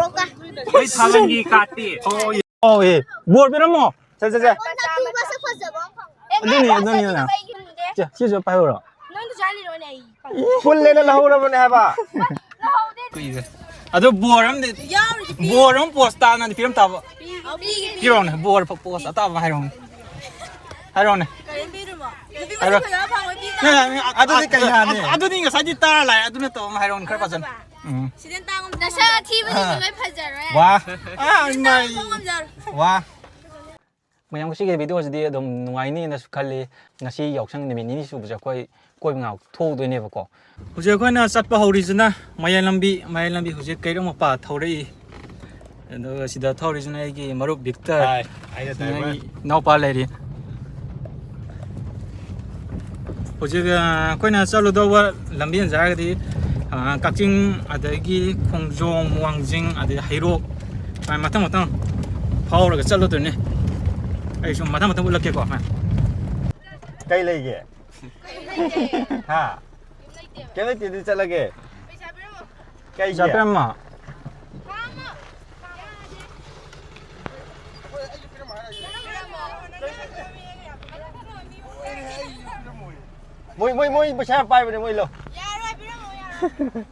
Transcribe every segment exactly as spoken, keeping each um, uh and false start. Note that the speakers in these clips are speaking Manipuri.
ꯑꯩ ꯊꯥꯕꯜꯒꯤ ꯀꯥꯔꯠꯇꯤ꯫ ꯑꯣ, ꯑꯦ꯫ ꯕꯣꯔ ꯄꯤꯔꯝꯃꯣ꯫ ꯁꯦ, ꯁꯦ, ꯁꯦ꯫ ꯑꯗꯨꯅꯤ, ꯑꯗꯨꯅꯤ, ꯑꯗꯨꯅꯤ꯫ ꯁꯦ, ꯁꯤꯁꯨ ꯄꯥꯏꯍꯧꯔꯣ꯫ ꯅꯪꯗꯨ ꯆꯥꯍꯜꯂꯤꯔꯣꯅꯦ ꯑꯩ? ꯄꯨꯜꯂꯦꯅ ꯂꯧꯍꯧꯔꯕꯅꯦ ꯍꯥꯏꯕ꯫ ꯀꯨꯏꯔꯦ꯫ ꯑꯗꯣ ꯕꯣꯔ ꯑꯃꯗꯤ, ꯕꯣꯔ ꯑꯃ ꯄꯣꯁ ꯇꯥꯅꯗꯤ ꯄꯤꯔꯝ ꯇꯥꯕ꯫ ꯄꯤꯔꯛꯑꯣꯅꯦ, ꯕꯣꯔ ꯄꯣꯁ ꯑꯇꯥꯕ ꯍꯥꯏꯔꯛꯑꯣꯅꯦ꯫ ꯍꯥꯏꯔꯛꯑꯣꯅꯦ꯫ ꯀꯔꯤ ꯄꯤꯔꯨꯃꯣ? ꯅꯨꯄꯤ ꯍꯥꯏꯔꯣ꯫ ꯃꯁꯛ ꯐꯖꯕ ꯐꯪꯕ ꯄꯤꯔꯣ꯫ ꯅꯪ, ꯅꯪ, ꯑꯗꯨ-, ꯑꯗꯨꯗꯤ ꯀꯩ ꯍꯥꯏꯅꯤ? ꯑꯗꯨꯗꯤ ꯉꯁꯥꯏꯗꯤ ꯇꯥꯔ ꯂꯥꯛꯑꯦ꯫ ꯑꯗꯨ ꯅꯠꯇꯕ ꯑꯃ ꯍꯥꯏꯔꯛꯑꯣꯅꯦ, ꯈꯔ ꯐꯖꯅ꯫ ꯎꯝ꯫ ꯁꯤꯗ ꯇꯥꯡꯉꯝ-, ꯅꯁꯛ ꯑꯊꯤꯕꯁꯤꯡꯗꯣ ꯑꯥ꯫ ꯂꯣꯏ ꯐꯖꯔꯦ꯫ ꯋꯥ꯫ ꯑꯥ, ꯁꯤꯗ ꯏꯃꯥꯏ꯫ ꯇꯥꯡꯉꯝ ꯊꯣꯛꯉꯝꯖꯔꯣ꯫ ꯋꯥ꯫ ꯃꯌꯥꯝ, ꯉꯁꯤꯒꯤ ꯚꯤꯗꯤꯑꯣꯁꯤꯗꯤ ꯑꯗꯨꯝ ꯅꯨꯡꯉꯥꯏꯅꯤꯅꯁꯨ ꯈꯜꯂꯤ꯫ ꯉꯁꯤ ꯌꯥꯎꯁꯪ ꯅꯨꯃꯤꯠ ꯅꯤꯅꯤ ꯁꯨꯕꯁꯦ ꯑꯩꯈꯣꯏ ꯀꯣꯏꯕ ꯉꯥꯏꯍꯥꯛ ꯊꯣꯛꯎꯗꯣꯏꯅꯦꯕꯀꯣ꯫ ꯍꯧꯖꯤꯛ ꯑꯩꯈꯣꯏꯅ ꯆꯠꯄ ꯍꯧꯔꯤꯁꯤꯅ ꯃꯌꯥꯏ ꯂꯝꯕꯤ, ꯃꯌꯥꯏ ꯂꯝꯕꯤ ꯍꯧꯖꯤꯛ ꯀꯩꯔꯧ ꯃꯄꯥ ꯊꯧꯔꯛꯏ꯫ ꯑꯗꯨꯒ ꯁꯤꯗ ꯊꯧꯔꯤꯁꯤꯅ ꯑꯩꯒꯤ ꯃꯔꯨꯞ ꯚꯤꯛꯇꯔ꯫ ꯍꯥꯏ, ꯑꯩꯅ ꯁꯤꯅ ꯗ꯭ꯔꯥꯏꯚꯔ꯫ ꯑꯩꯒꯤ ꯏꯅꯥꯎꯄꯥ ꯂꯩꯔꯤ꯫ ꯍꯧꯖꯤꯛ, ꯑ, ꯑꯩꯈꯣꯏꯅ ꯆꯠꯂꯨꯗꯧꯕ ꯂꯝꯕꯤ ꯍꯥꯏꯔꯒꯗꯤ, ꯑ, ꯀꯛꯆꯤꯡ, ꯑꯗꯒꯤ ꯈꯣꯡꯖꯣꯝ, ꯋꯥꯡꯖꯤꯡ, ꯑꯗꯒꯤ ꯍꯩꯔꯣꯛ, ꯁꯨꯃꯥꯏꯅ ꯃꯊꯪ ꯃꯊꯪ ꯐꯥꯎꯔꯒ ꯆꯠꯂꯨꯗꯣꯏꯅꯦ꯫ ꯑꯩ ꯁꯨꯝ ꯃꯊꯪ ꯃꯊꯪ ꯎꯠꯂꯛꯀꯦꯀꯣ꯫ ꯀꯩ ꯂꯩꯒꯦ? ꯍꯥ? ꯀꯩꯝ ꯂꯩꯇꯦꯗꯤ ꯆꯠꯂꯒꯦ꯫ ꯀꯩꯒꯤ? ꯄꯩꯁꯥ ꯄꯤꯔꯝꯃꯣ꯫ ꯃꯣꯏ, ꯃꯣꯏ, ꯃꯣꯏ ꯄꯩꯁꯥ ꯌꯥꯝ ꯄꯥꯏꯕꯅꯦ, ꯃꯣꯏ ꯂꯧ꯫ ꯌꯥꯔꯣꯏ, ꯄꯤꯔꯝꯃꯣ, ꯌꯥꯔꯣꯏ꯫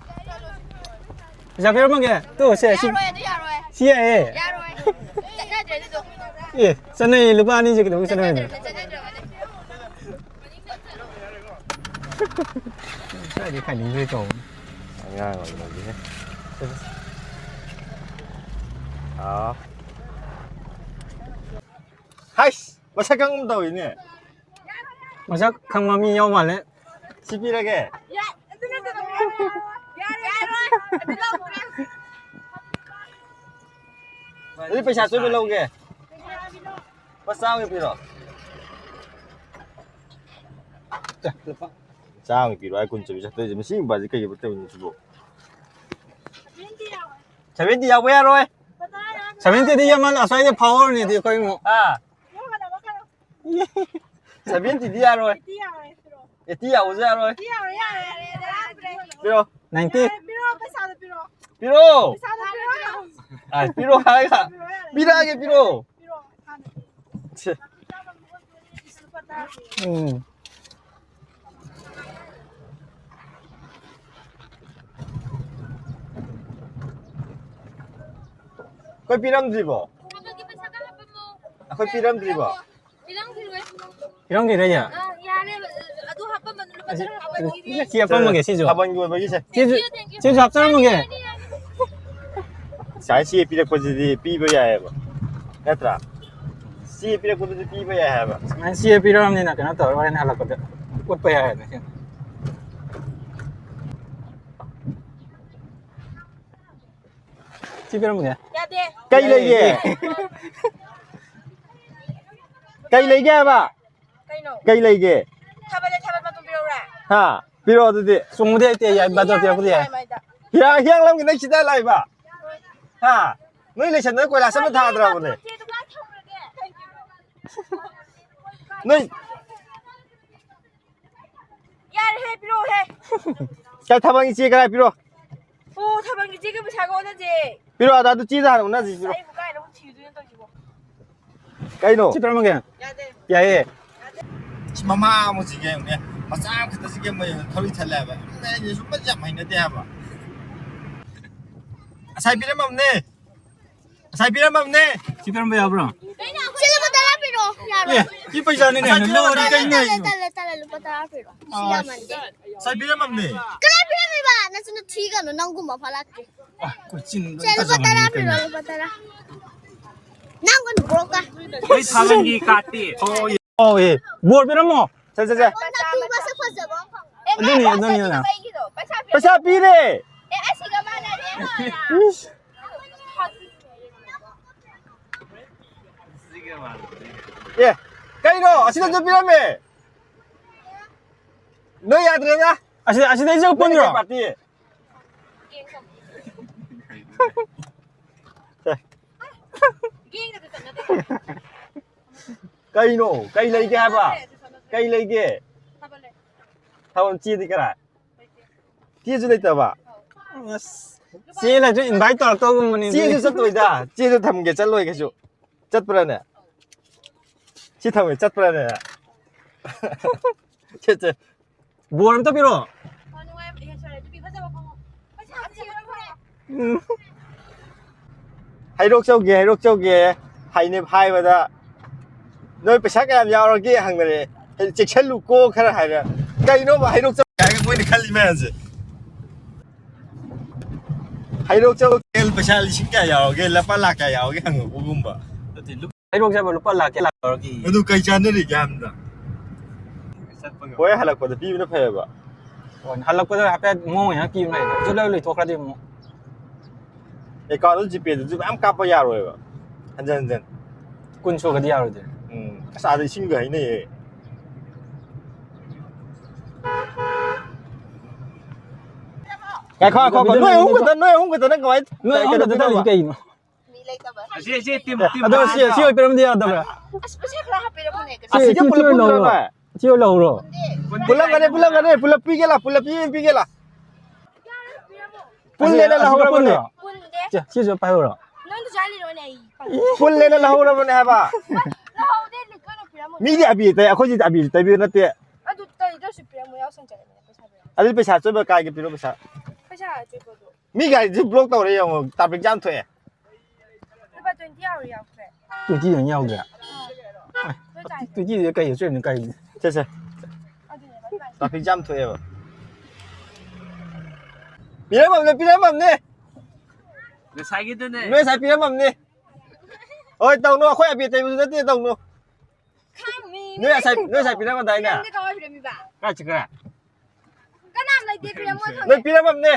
ꯄꯩꯁꯥ ꯄꯤꯔꯝꯃꯒꯦ꯫ ꯇꯨ, ꯁꯦ, ꯁꯤ, ꯌꯥꯔꯣꯏ, ꯑꯗꯨ ꯌꯥꯔꯣꯏ꯫ ꯁꯤ ꯌꯥꯏꯌꯦ꯫ ꯌꯥꯔꯣꯏ꯫ ꯆꯠꯅꯗ꯭ꯔꯦ ꯑꯗꯨꯗꯣ꯫ ꯑꯦ, ꯆꯠꯅꯩꯌꯦ, ꯂꯨꯄꯥ ꯑꯅꯤꯁꯦ ꯀꯩꯗꯧꯕꯩ ꯆꯠꯅꯔꯣꯏꯗꯣꯏꯅꯣ? ꯆꯠꯅꯗ꯭ꯔꯕꯅꯦ꯫ ꯀꯥꯏꯗꯩ ꯈꯥꯏꯅꯤꯡꯗꯣꯏ ꯇꯧꯕꯅꯣ? ꯑꯉꯥꯡ ꯑꯣꯏꯔꯤꯉꯩꯒꯤꯅꯦ꯫ ꯑꯥ꯫ ꯍꯩꯁ! ꯃꯁꯛ ꯈꯪꯒꯨꯝ ꯇꯧꯋꯤꯅꯦ꯫ ꯃꯁꯛ ꯈꯪꯕ ꯃꯤ ꯌꯥꯎ ꯃꯥꯜꯂꯦ꯫ ꯁꯤ ꯄꯤꯔꯒꯦ꯫ ꯑꯗꯨꯗꯤ ꯄꯩꯁꯥ ꯑꯆꯣꯏꯕ ꯂꯧꯒꯦ꯫ ꯂꯨꯄꯥ ꯆꯥꯝꯃꯒꯤ ꯄꯤꯔꯣ꯫ ꯆꯦ, ꯂꯨꯄꯥ ꯆꯥꯝꯃꯒꯤ ꯄꯤꯔꯣ ꯍꯥꯏ ꯀꯨꯟ ꯆꯠꯄꯤ ꯆꯠꯇꯣꯏꯁꯦ꯫ ꯃꯁꯤ ꯅꯨꯄꯥꯁꯤ ꯀꯩꯒꯤ ꯇꯧꯔꯤꯅꯣ ꯁꯤꯕꯣ? ꯁꯚꯦꯟꯇꯤ ꯌꯥꯎꯕ ꯌꯥꯔꯣꯏ꯫ ꯁꯚꯦꯟꯇꯤꯗꯤ ꯌꯥꯝꯃꯜ-, ꯑꯁ꯭ꯋꯥꯏꯗ ꯐꯥꯎꯔꯅꯤꯗꯤ ꯑꯩꯈꯣꯏ ꯑꯃꯨꯛ꯫ ꯑꯥ꯫ ꯁꯚꯦꯟꯇꯤꯗꯤ ꯌꯥꯔꯣꯏ꯫ ꯑꯩꯠꯇꯤ ꯌꯥꯎꯕꯁꯨ ꯌꯥꯔꯣꯏ꯫ ꯄꯤꯔꯣ꯫ ꯅꯥꯏꯟꯇꯤ꯫ ꯄꯤꯔꯣ꯫ ꯑꯥ, ꯄꯤꯔꯛꯑꯣ ꯍꯥꯏꯔꯒ꯫ ꯄꯤꯔꯛꯑꯒꯦ, ꯄꯤꯔꯛꯑꯣ꯫ ꯁꯦ꯫ ꯎꯝ꯫ ꯑꯩꯈꯣꯏ ꯄꯤꯔꯝꯗ꯭ꯔꯤꯕꯣ? ꯑꯩꯈꯣꯏ ꯄꯤꯔꯝꯗ꯭ꯔꯤꯕꯣ? ꯄꯤꯔꯝꯈꯤꯔꯣꯏ꯫ ꯄꯤꯔꯝꯈꯤꯔꯣꯏꯌꯦ? ꯑꯥ, ꯌꯥꯔꯦ꯫ ꯑꯗꯨ ꯍꯥꯞꯄꯝꯕꯅꯨ, ꯂꯨꯄꯥ ꯑꯁꯤ, ꯇꯔꯥ ꯍꯥꯞꯄꯝꯃꯒꯤꯗꯤ꯫ ꯁꯤ ꯍꯥꯞꯄꯝꯃꯒꯦ, ꯁꯤꯁꯨ꯫ ꯊꯥꯕꯜꯒꯤ ꯑꯣꯏꯕꯒꯤꯁꯦ꯫ ꯁꯤꯁꯨ, ꯁꯤꯁꯨ ꯍꯥꯞꯆꯔꯝꯃꯒꯦ꯫ ꯁꯥꯏ ꯁꯤ ꯄꯤꯔꯛꯄꯁꯤꯗꯤ ꯄꯤꯕ ꯌꯥꯏꯑꯕ, ꯅꯠꯇ꯭ꯔꯥ? ꯁꯤ ꯄꯤꯔꯛꯄꯗꯨꯗꯤ ꯄꯤꯕ ꯌꯥꯏ ꯍꯥꯏꯕ꯫ ꯁꯨꯃꯥꯏꯅ ꯁꯤ ꯄꯤꯔꯛꯑꯕꯅꯤꯅ ꯀꯩꯅꯣ ꯇꯧꯔ ꯍꯣꯔꯦꯟ ꯍꯜꯂꯛꯄꯗ ꯎꯠꯄ ꯌꯥꯏ ꯍꯥꯏꯕ꯫ ꯁꯤ ꯄꯤꯔꯝꯃꯒꯦ꯫ ꯌꯥꯗꯦ꯫ ꯀꯩ ꯂꯩꯒꯦ? ꯀꯩ ꯂꯩꯒꯦ ꯍꯥꯏꯕ? ꯀꯩꯅꯣ? ꯀꯩ ꯂꯩꯒꯦ? ꯊꯥꯕꯜ ꯂꯩ, ꯊꯥꯕꯜ ꯃꯇꯨꯝ ꯄꯤꯔꯛꯎꯔꯥ? ꯍꯥ? ꯄꯤꯔꯛꯑꯣ ꯑꯗꯨꯗꯤ꯫ ꯆꯨꯝꯕꯨꯗꯤ ꯍꯩꯇꯦ, ꯌꯥꯏ, ꯕꯥꯇꯣꯟ ꯄꯤꯔꯛꯄꯗꯤ ꯌꯥꯏ꯫ ꯍꯤꯌꯥꯡ, ꯍꯤꯌꯥꯡꯂꯝꯒꯤ ꯅꯪ ꯁꯤꯗ ꯂꯥꯛꯏꯕ? ꯍꯥ? ꯅꯣꯏ ꯂꯩꯁꯟꯗꯅ ꯀꯣꯏꯂꯥꯁ ꯑꯃ ꯊꯥꯗ꯭ꯔꯕꯅꯦ? ꯅꯣꯏ ꯌꯥꯔꯦꯍꯦ, ꯄꯤꯔꯛꯑꯣꯍꯦ꯫ ꯀꯩ ꯊꯥꯕꯜꯒꯤ ꯆꯦ ꯀꯗꯥꯏ ꯄꯤꯔꯣ? ꯑꯣ, ꯊꯥꯕꯜꯒꯤ ꯆꯦꯒ ꯄꯩꯁꯥꯒ ꯑꯣꯟꯅꯁꯦ꯫ ꯄꯤꯔꯣ, ꯑꯗꯥ ꯑꯗꯨ ꯆꯦꯗ ꯍꯥꯟꯅ ꯑꯣꯟꯅꯁꯤ, ꯑꯁ, ꯄꯤꯔꯣ꯫ ꯑꯩꯕꯨ ꯀꯥꯏꯗ ꯑꯃꯨꯛ ꯊꯤꯗꯣꯏꯅꯣ ꯇꯧꯔꯤꯁꯤꯕꯣ? ꯀꯩꯅꯣ? ꯁꯤ ꯄꯤꯔꯝꯃꯒꯦ꯫ ꯌꯥꯗꯦ꯫ ꯌꯥꯏꯌꯦ꯫ ꯁꯤ ꯃꯃꯥ ꯑꯃꯁꯤꯒ ꯌꯦꯡꯉꯨꯅꯦ, ꯃꯆꯥ ꯑꯃꯈꯛꯇꯁꯤꯒ ꯃꯌꯨꯝꯗ ꯊꯧꯔꯤ ꯊꯠꯂꯦ ꯍꯥꯏꯕ꯫ ꯌꯥꯝꯅ ꯑꯩꯁꯦ ꯁꯨꯝꯕꯁꯦ ꯌꯥꯝ ꯍꯩꯅꯗꯦ ꯍꯥꯏꯕ꯫ ꯉꯁꯥꯏ ꯄꯤꯔꯝꯃꯕꯅꯦ꯫ ꯉꯁꯥꯏ ꯄꯤꯔꯝꯃꯕꯅꯦ꯫ ꯁꯤ ꯄꯤꯔꯝꯕ ꯌꯥꯕ꯭ꯔꯣ? ꯁꯤ ꯂꯨꯄꯥ ꯇꯔꯥ ꯄꯤꯔꯛꯑꯣ, ꯌꯥꯔꯣꯏ꯫ ꯑꯦ, ꯁꯤ ꯄꯩꯁꯥꯅꯤꯅꯦ, ꯉꯁꯥꯏ ꯂꯣꯟꯅꯤ ꯄꯤꯔꯝꯃꯕꯅꯦ꯫ ꯀꯩꯅꯣ ꯇꯜꯂꯦ, ꯍꯥꯏꯁꯤꯕꯣ? ꯇꯜꯂꯦ, ꯇꯜꯂꯦ, ꯂꯨꯄꯥ ꯇꯔꯥ ꯄꯤꯔꯛꯑꯣ꯫ ꯁꯤ ꯑꯁ꯫ ꯌꯥꯝꯃꯟꯗꯦ꯫ ꯉꯁꯥꯏ ꯄꯤꯔꯝꯃꯕꯅꯦ꯫ ꯀꯗꯥꯏ ꯄꯤꯔꯝꯃꯤꯕ? ꯅꯆꯤꯟꯗꯣ ꯊꯤꯒꯅꯨ, ꯅꯪꯒꯨꯝꯕ ꯐꯥꯂꯥꯛꯇꯦ꯫ ꯑ, ꯀꯣꯏꯆꯤꯟ ꯁꯦ, ꯂꯨꯄꯥ ꯇꯥꯖꯕꯅꯤ ꯇꯔꯥ ꯀꯩꯅꯣ꯫ ꯄꯤꯔꯛꯑꯣ, ꯂꯨꯄꯥ ꯇꯔꯥ꯫ ꯅꯪ ꯀꯩꯅꯣ broke ꯀ꯫ ꯑꯩ ꯊꯥꯕꯜꯒꯤ cardꯇꯤ꯫ ꯑꯣ, ꯑꯦ, ꯕꯣꯔ ꯄꯤꯔꯝꯃꯣ꯫ ꯁꯦ, ꯁꯦ, ꯁꯦ꯫ ꯃꯁꯛ ꯐꯖꯕ ꯑꯃ ꯐꯪꯉꯦ꯫ ꯑꯗꯨꯅꯤ, ꯑꯦ, ꯑꯗꯨꯅꯤ, ꯑꯗꯨꯅ꯫ ꯄꯩꯁꯥ ꯄꯤꯔꯦ꯫ ꯑꯦ, ꯑꯁꯤꯒ ꯃꯥꯟꯅꯗꯦ꯫ ꯏꯁ꯫ ꯑꯦ, ꯀꯩꯅꯣ? ꯑꯁꯤꯗꯁꯨ ꯄꯤꯔꯝꯃꯦ꯫ ꯅꯣꯏ ꯌꯥꯗ꯭ꯔꯦꯗ꯫ ꯑꯁꯤꯗ, ꯑꯁꯤꯗꯩꯁꯨ ꯄꯨꯟꯗ꯭ꯔꯣ? ꯅꯣꯏ ꯀꯩ party? ꯀꯩꯅꯣ? ꯀꯩ ꯂꯩꯒꯦ ꯍꯥꯏꯕ? ꯀꯩ ꯂꯩꯒꯦ? ꯊꯥꯕꯜ ꯆꯦꯗꯤ ꯀꯔꯥꯏ? ꯆꯦꯁꯨ ꯂꯩꯇꯕ? ꯑꯁ꯫ ꯆꯦ ꯂꯩꯔꯁꯨ invite ꯇꯧꯔꯛꯇꯧꯒꯨꯝꯕꯅꯤ꯫ ꯆꯦꯁꯨ ꯆꯠꯇꯣꯏꯗ꯫ ꯆꯦꯁꯨ ꯊꯝꯒꯦ, ꯆꯠꯂꯣꯏ ꯀꯩꯁꯨ꯫ ꯆꯠꯄ꯭ꯔꯥꯅꯦ? ꯁꯤ ꯊꯝꯒꯦ, ꯆꯠꯄ꯭ꯔꯥꯅꯦ? ꯆꯠ, ꯆꯠ꯫ ꯕꯣꯔ ꯑꯝꯇ ꯄꯤꯔꯛꯑꯣ꯫ ꯎꯝ꯫ ꯍꯩꯔꯣꯛ ꯆꯧꯒꯦ, ꯍꯩꯔꯣꯛ ꯆꯧꯒꯦ ꯍꯥꯏꯅꯦ ꯍꯥꯏꯕꯗ, "ꯅꯣꯏ ꯄꯩꯁꯥ ꯀꯌꯥꯝ ꯌꯥꯎꯔꯒꯦ?" ꯍꯪꯅꯔꯦ꯫ "ꯆꯦꯛꯁꯜꯂꯨꯀꯣ ꯈꯔ" ꯍꯥꯏꯔꯦ꯫ ꯀꯩꯅꯣꯕ ꯍꯩꯔꯣꯛ ꯆꯧꯒꯦ ꯍꯥꯏꯔꯒ ꯃꯣꯏꯅ ꯈꯜꯂꯤ ꯃꯌꯥꯝꯁꯦ? ꯍꯩꯔꯣꯛ ꯆꯠꯂꯨ, ꯄꯩꯁꯥ ꯂꯤꯁꯤꯡ ꯀꯌꯥ ꯌꯥꯎꯔꯒꯦ, ꯂꯨꯄꯥ ꯂꯥꯛ ꯀꯌꯥ ꯌꯥꯎꯔꯒꯦ ꯍꯪꯉꯛꯄꯒꯨꯝꯕ꯫ ꯅꯠꯇꯦ, ꯂꯨ-, ꯍꯩꯔꯣꯛ ꯆꯠꯄ ꯂꯨꯄꯥ ꯂꯥꯛ ꯀꯌꯥ ꯂꯥꯛ ꯌꯥꯎꯔꯒꯦ? ꯑꯗꯨ ꯀꯩ ꯆꯥꯟꯅꯔꯤꯒꯦ ꯍꯥꯏꯕꯅꯤꯗ? ꯆꯠꯄꯒ꯫ ꯍꯣꯏ, ꯍꯜꯂꯛꯄꯗ ꯄꯤꯕꯅ ꯐꯩꯌꯦꯕ꯫ ꯍꯣꯏ, ꯍꯜꯂꯛꯄꯗ ꯍꯥꯏꯐꯦꯠ ꯃꯑꯣꯡ ꯌꯦꯡꯉ ꯄꯤꯕꯅ ꯐꯩ꯫ ꯍꯧꯖꯤꯛ ꯂꯣꯏ ꯂꯣꯏꯊꯣꯛꯈ꯭ꯔꯗꯤ ꯑꯃꯨꯛ꯫ Account ꯗꯨ GPay ꯗꯨꯁꯨ ꯃꯌꯥꯝ ꯀꯥꯞꯄ ꯌꯥꯔꯣꯏꯕ꯫ ꯍꯟꯖꯟ ꯍꯟꯖꯟ꯫ ꯀꯨꯟ ꯁꯨꯔꯒꯗꯤ ꯌꯥꯔꯣꯏꯗꯣꯏꯅꯦ꯫ ꯎꯝ꯫ ꯑꯁ, ꯑꯥꯗ ꯏꯁꯤꯡꯒ ꯍꯩꯅꯩꯌꯦ꯫ ꯉꯥꯏꯈꯣ, ꯉꯥꯏꯈꯣ, ꯉꯥꯏꯈꯣ꯫ ꯅꯣꯏ ꯑꯍꯨꯝ ꯈꯛꯇ, ꯅꯣꯏ ꯑꯍꯨꯝ ꯈꯛꯇ ꯅꯪ ꯀꯃꯥꯏ-, ꯅꯣꯏ ꯑꯍꯨꯝ ꯈꯛꯇ ꯀꯩꯅꯣ ꯆꯠꯂꯤꯁꯤ ꯄꯤꯅꯕ? ꯀꯩꯒꯤꯅꯣ? ꯃꯤ ꯂꯩꯇꯕ꯫ ꯑꯁꯤ, ꯑꯁꯤ team, team ꯑꯗꯣ ꯁꯤ, ꯁꯤ ꯑꯣꯏ ꯄꯤꯔꯝꯗꯤ ꯌꯥꯗꯕ꯭ꯔꯥ? ꯑꯁ, ꯄꯩꯁꯥ ꯈꯔ ꯍꯥꯞꯄꯤꯔꯝꯃꯨꯅꯦ, ꯀꯩꯅꯣ꯫ ꯁꯤ, ꯑꯁꯤꯒ ꯁꯤ ꯄꯨꯂꯞ ꯑꯣꯏ ꯄꯨꯟꯗ꯭ꯔꯣ ꯂꯧꯔꯣ꯫ ꯅꯣꯏ? ꯁꯤ ꯑꯣꯏ ꯂꯧꯔꯣ꯫ ꯄꯨꯜꯂꯝꯒꯅꯤ, ꯄꯨꯜꯂꯝꯒꯅꯤ꯫ ꯄꯨꯂꯞ ꯄꯤꯒꯦ ꯂꯥ, ꯄꯨꯂꯞ ꯄꯤ-, ꯄꯤꯒꯦ ꯂꯥ꯫ ꯄꯨꯜꯂꯦꯅ ꯑꯁꯤꯒ ꯂꯧꯍꯧꯔꯕꯅꯦ꯫ ꯄꯨꯟꯗ꯭ꯔꯣ? ꯄꯨꯟꯗꯦ꯫ ꯁꯦ, ꯁꯤꯁꯨ ꯄꯥꯏꯍꯧꯔꯣ꯫ ꯅꯪꯗꯨꯁꯨ ꯍꯥꯏꯔꯤꯔꯣꯅꯦ ꯑꯩ? ꯄꯨꯜꯂꯦꯅ ꯂꯧꯍꯧꯔꯕꯅꯦ ꯍꯥꯏꯕ꯫ ꯂꯧꯍꯧꯗꯦ, ꯂꯤꯛ ꯑꯣꯏꯅ ꯄꯤꯔꯝꯃꯣ꯫ ꯃꯤꯗꯤ ꯑꯕꯤꯔ ꯇꯩ, ꯑꯩꯈꯣꯏꯁꯤꯗꯤ ꯑꯕꯤꯔ ꯇꯩꯕꯤꯕ ꯅꯠꯇꯦ꯫ ꯑꯗꯨ ꯇꯩꯗ꯭ꯔꯁꯨ ꯄꯤꯔꯝꯃꯣ, ꯌꯥꯎꯁꯪ ꯆꯪꯉꯛꯑꯦ, ꯄꯩꯁꯥ ꯄꯤꯔꯝꯃꯣ꯫ ꯑꯗꯨꯗꯤ ꯄꯩꯁꯥ ꯑꯆꯣꯏꯕ ꯀꯥꯏꯒꯦ, ꯄꯤꯔꯣ ꯄꯩꯁꯥ꯫ ꯄꯩꯁꯥ ꯑꯆꯣꯏꯕꯗꯣ꯫ ꯃꯤ ꯒꯥꯔꯤꯁꯤ block ꯇꯧꯔꯦ ꯌꯦꯡꯉꯣ, traffic jam ꯊꯣꯛꯑꯦ꯫ ꯂꯨꯄꯥ twenty ꯌꯥꯎꯔꯤ, ꯌꯥꯎꯈ꯭ꯔꯦ꯫ Twenty ꯗꯪ ꯌꯥꯎꯗ꯭ꯔꯦ? ꯑꯥ꯫ ꯑꯦ, ꯂꯣꯏ ꯆꯥꯏꯈ꯭ꯔꯦ꯫ Twenty ꯗꯨꯗ ꯀꯩ ꯑꯆꯣꯏꯕꯅꯣ ꯀꯥꯏꯗꯨꯗꯤ? ꯁꯦ, ꯁꯦ꯫ ꯑꯗꯨꯅꯦ ꯂꯣꯏ ꯆꯥꯏꯈ꯭ꯔꯦ꯫ Traffic jam ꯊꯣꯛꯑꯦꯕ꯫ ꯄꯤꯔꯝꯃꯝꯅꯦ, ꯄꯤꯔꯝꯃꯝꯅꯦ꯫ ꯉꯁꯥꯏꯒꯤꯗꯨꯅꯦ꯫ ꯅꯣꯏ ꯉꯁꯥꯏ ꯄꯤꯔꯝꯃꯝꯅꯦ꯫ ꯍꯣꯏ, ꯇꯧꯅꯨ, ꯑꯩꯈꯣꯏ ꯑꯕꯦ ꯇꯩꯕꯁꯨ ꯅꯠꯇꯦ, ꯇꯧꯅꯨ꯫ ꯈꯪꯉꯤ꯫ ꯅꯣꯏ ꯉꯁꯥꯏ, ꯅꯣꯏ ꯉꯁꯥꯏ ꯄꯤꯔꯝꯃꯗꯥꯏꯅꯦ? ꯄꯤꯔꯝꯗꯦ, ꯀꯃꯥꯏ ꯄꯤꯔꯝꯃꯤꯕ? ꯀꯥꯏ ꯆꯠꯈ꯭ꯔꯦ? ꯀꯅꯥꯝ ꯂꯩꯇꯦ, ꯄꯤꯔꯝꯃꯣ ꯅꯣꯏ ꯊꯝꯃꯦ꯫ ꯄꯤꯔꯝꯃꯝꯅꯦ꯫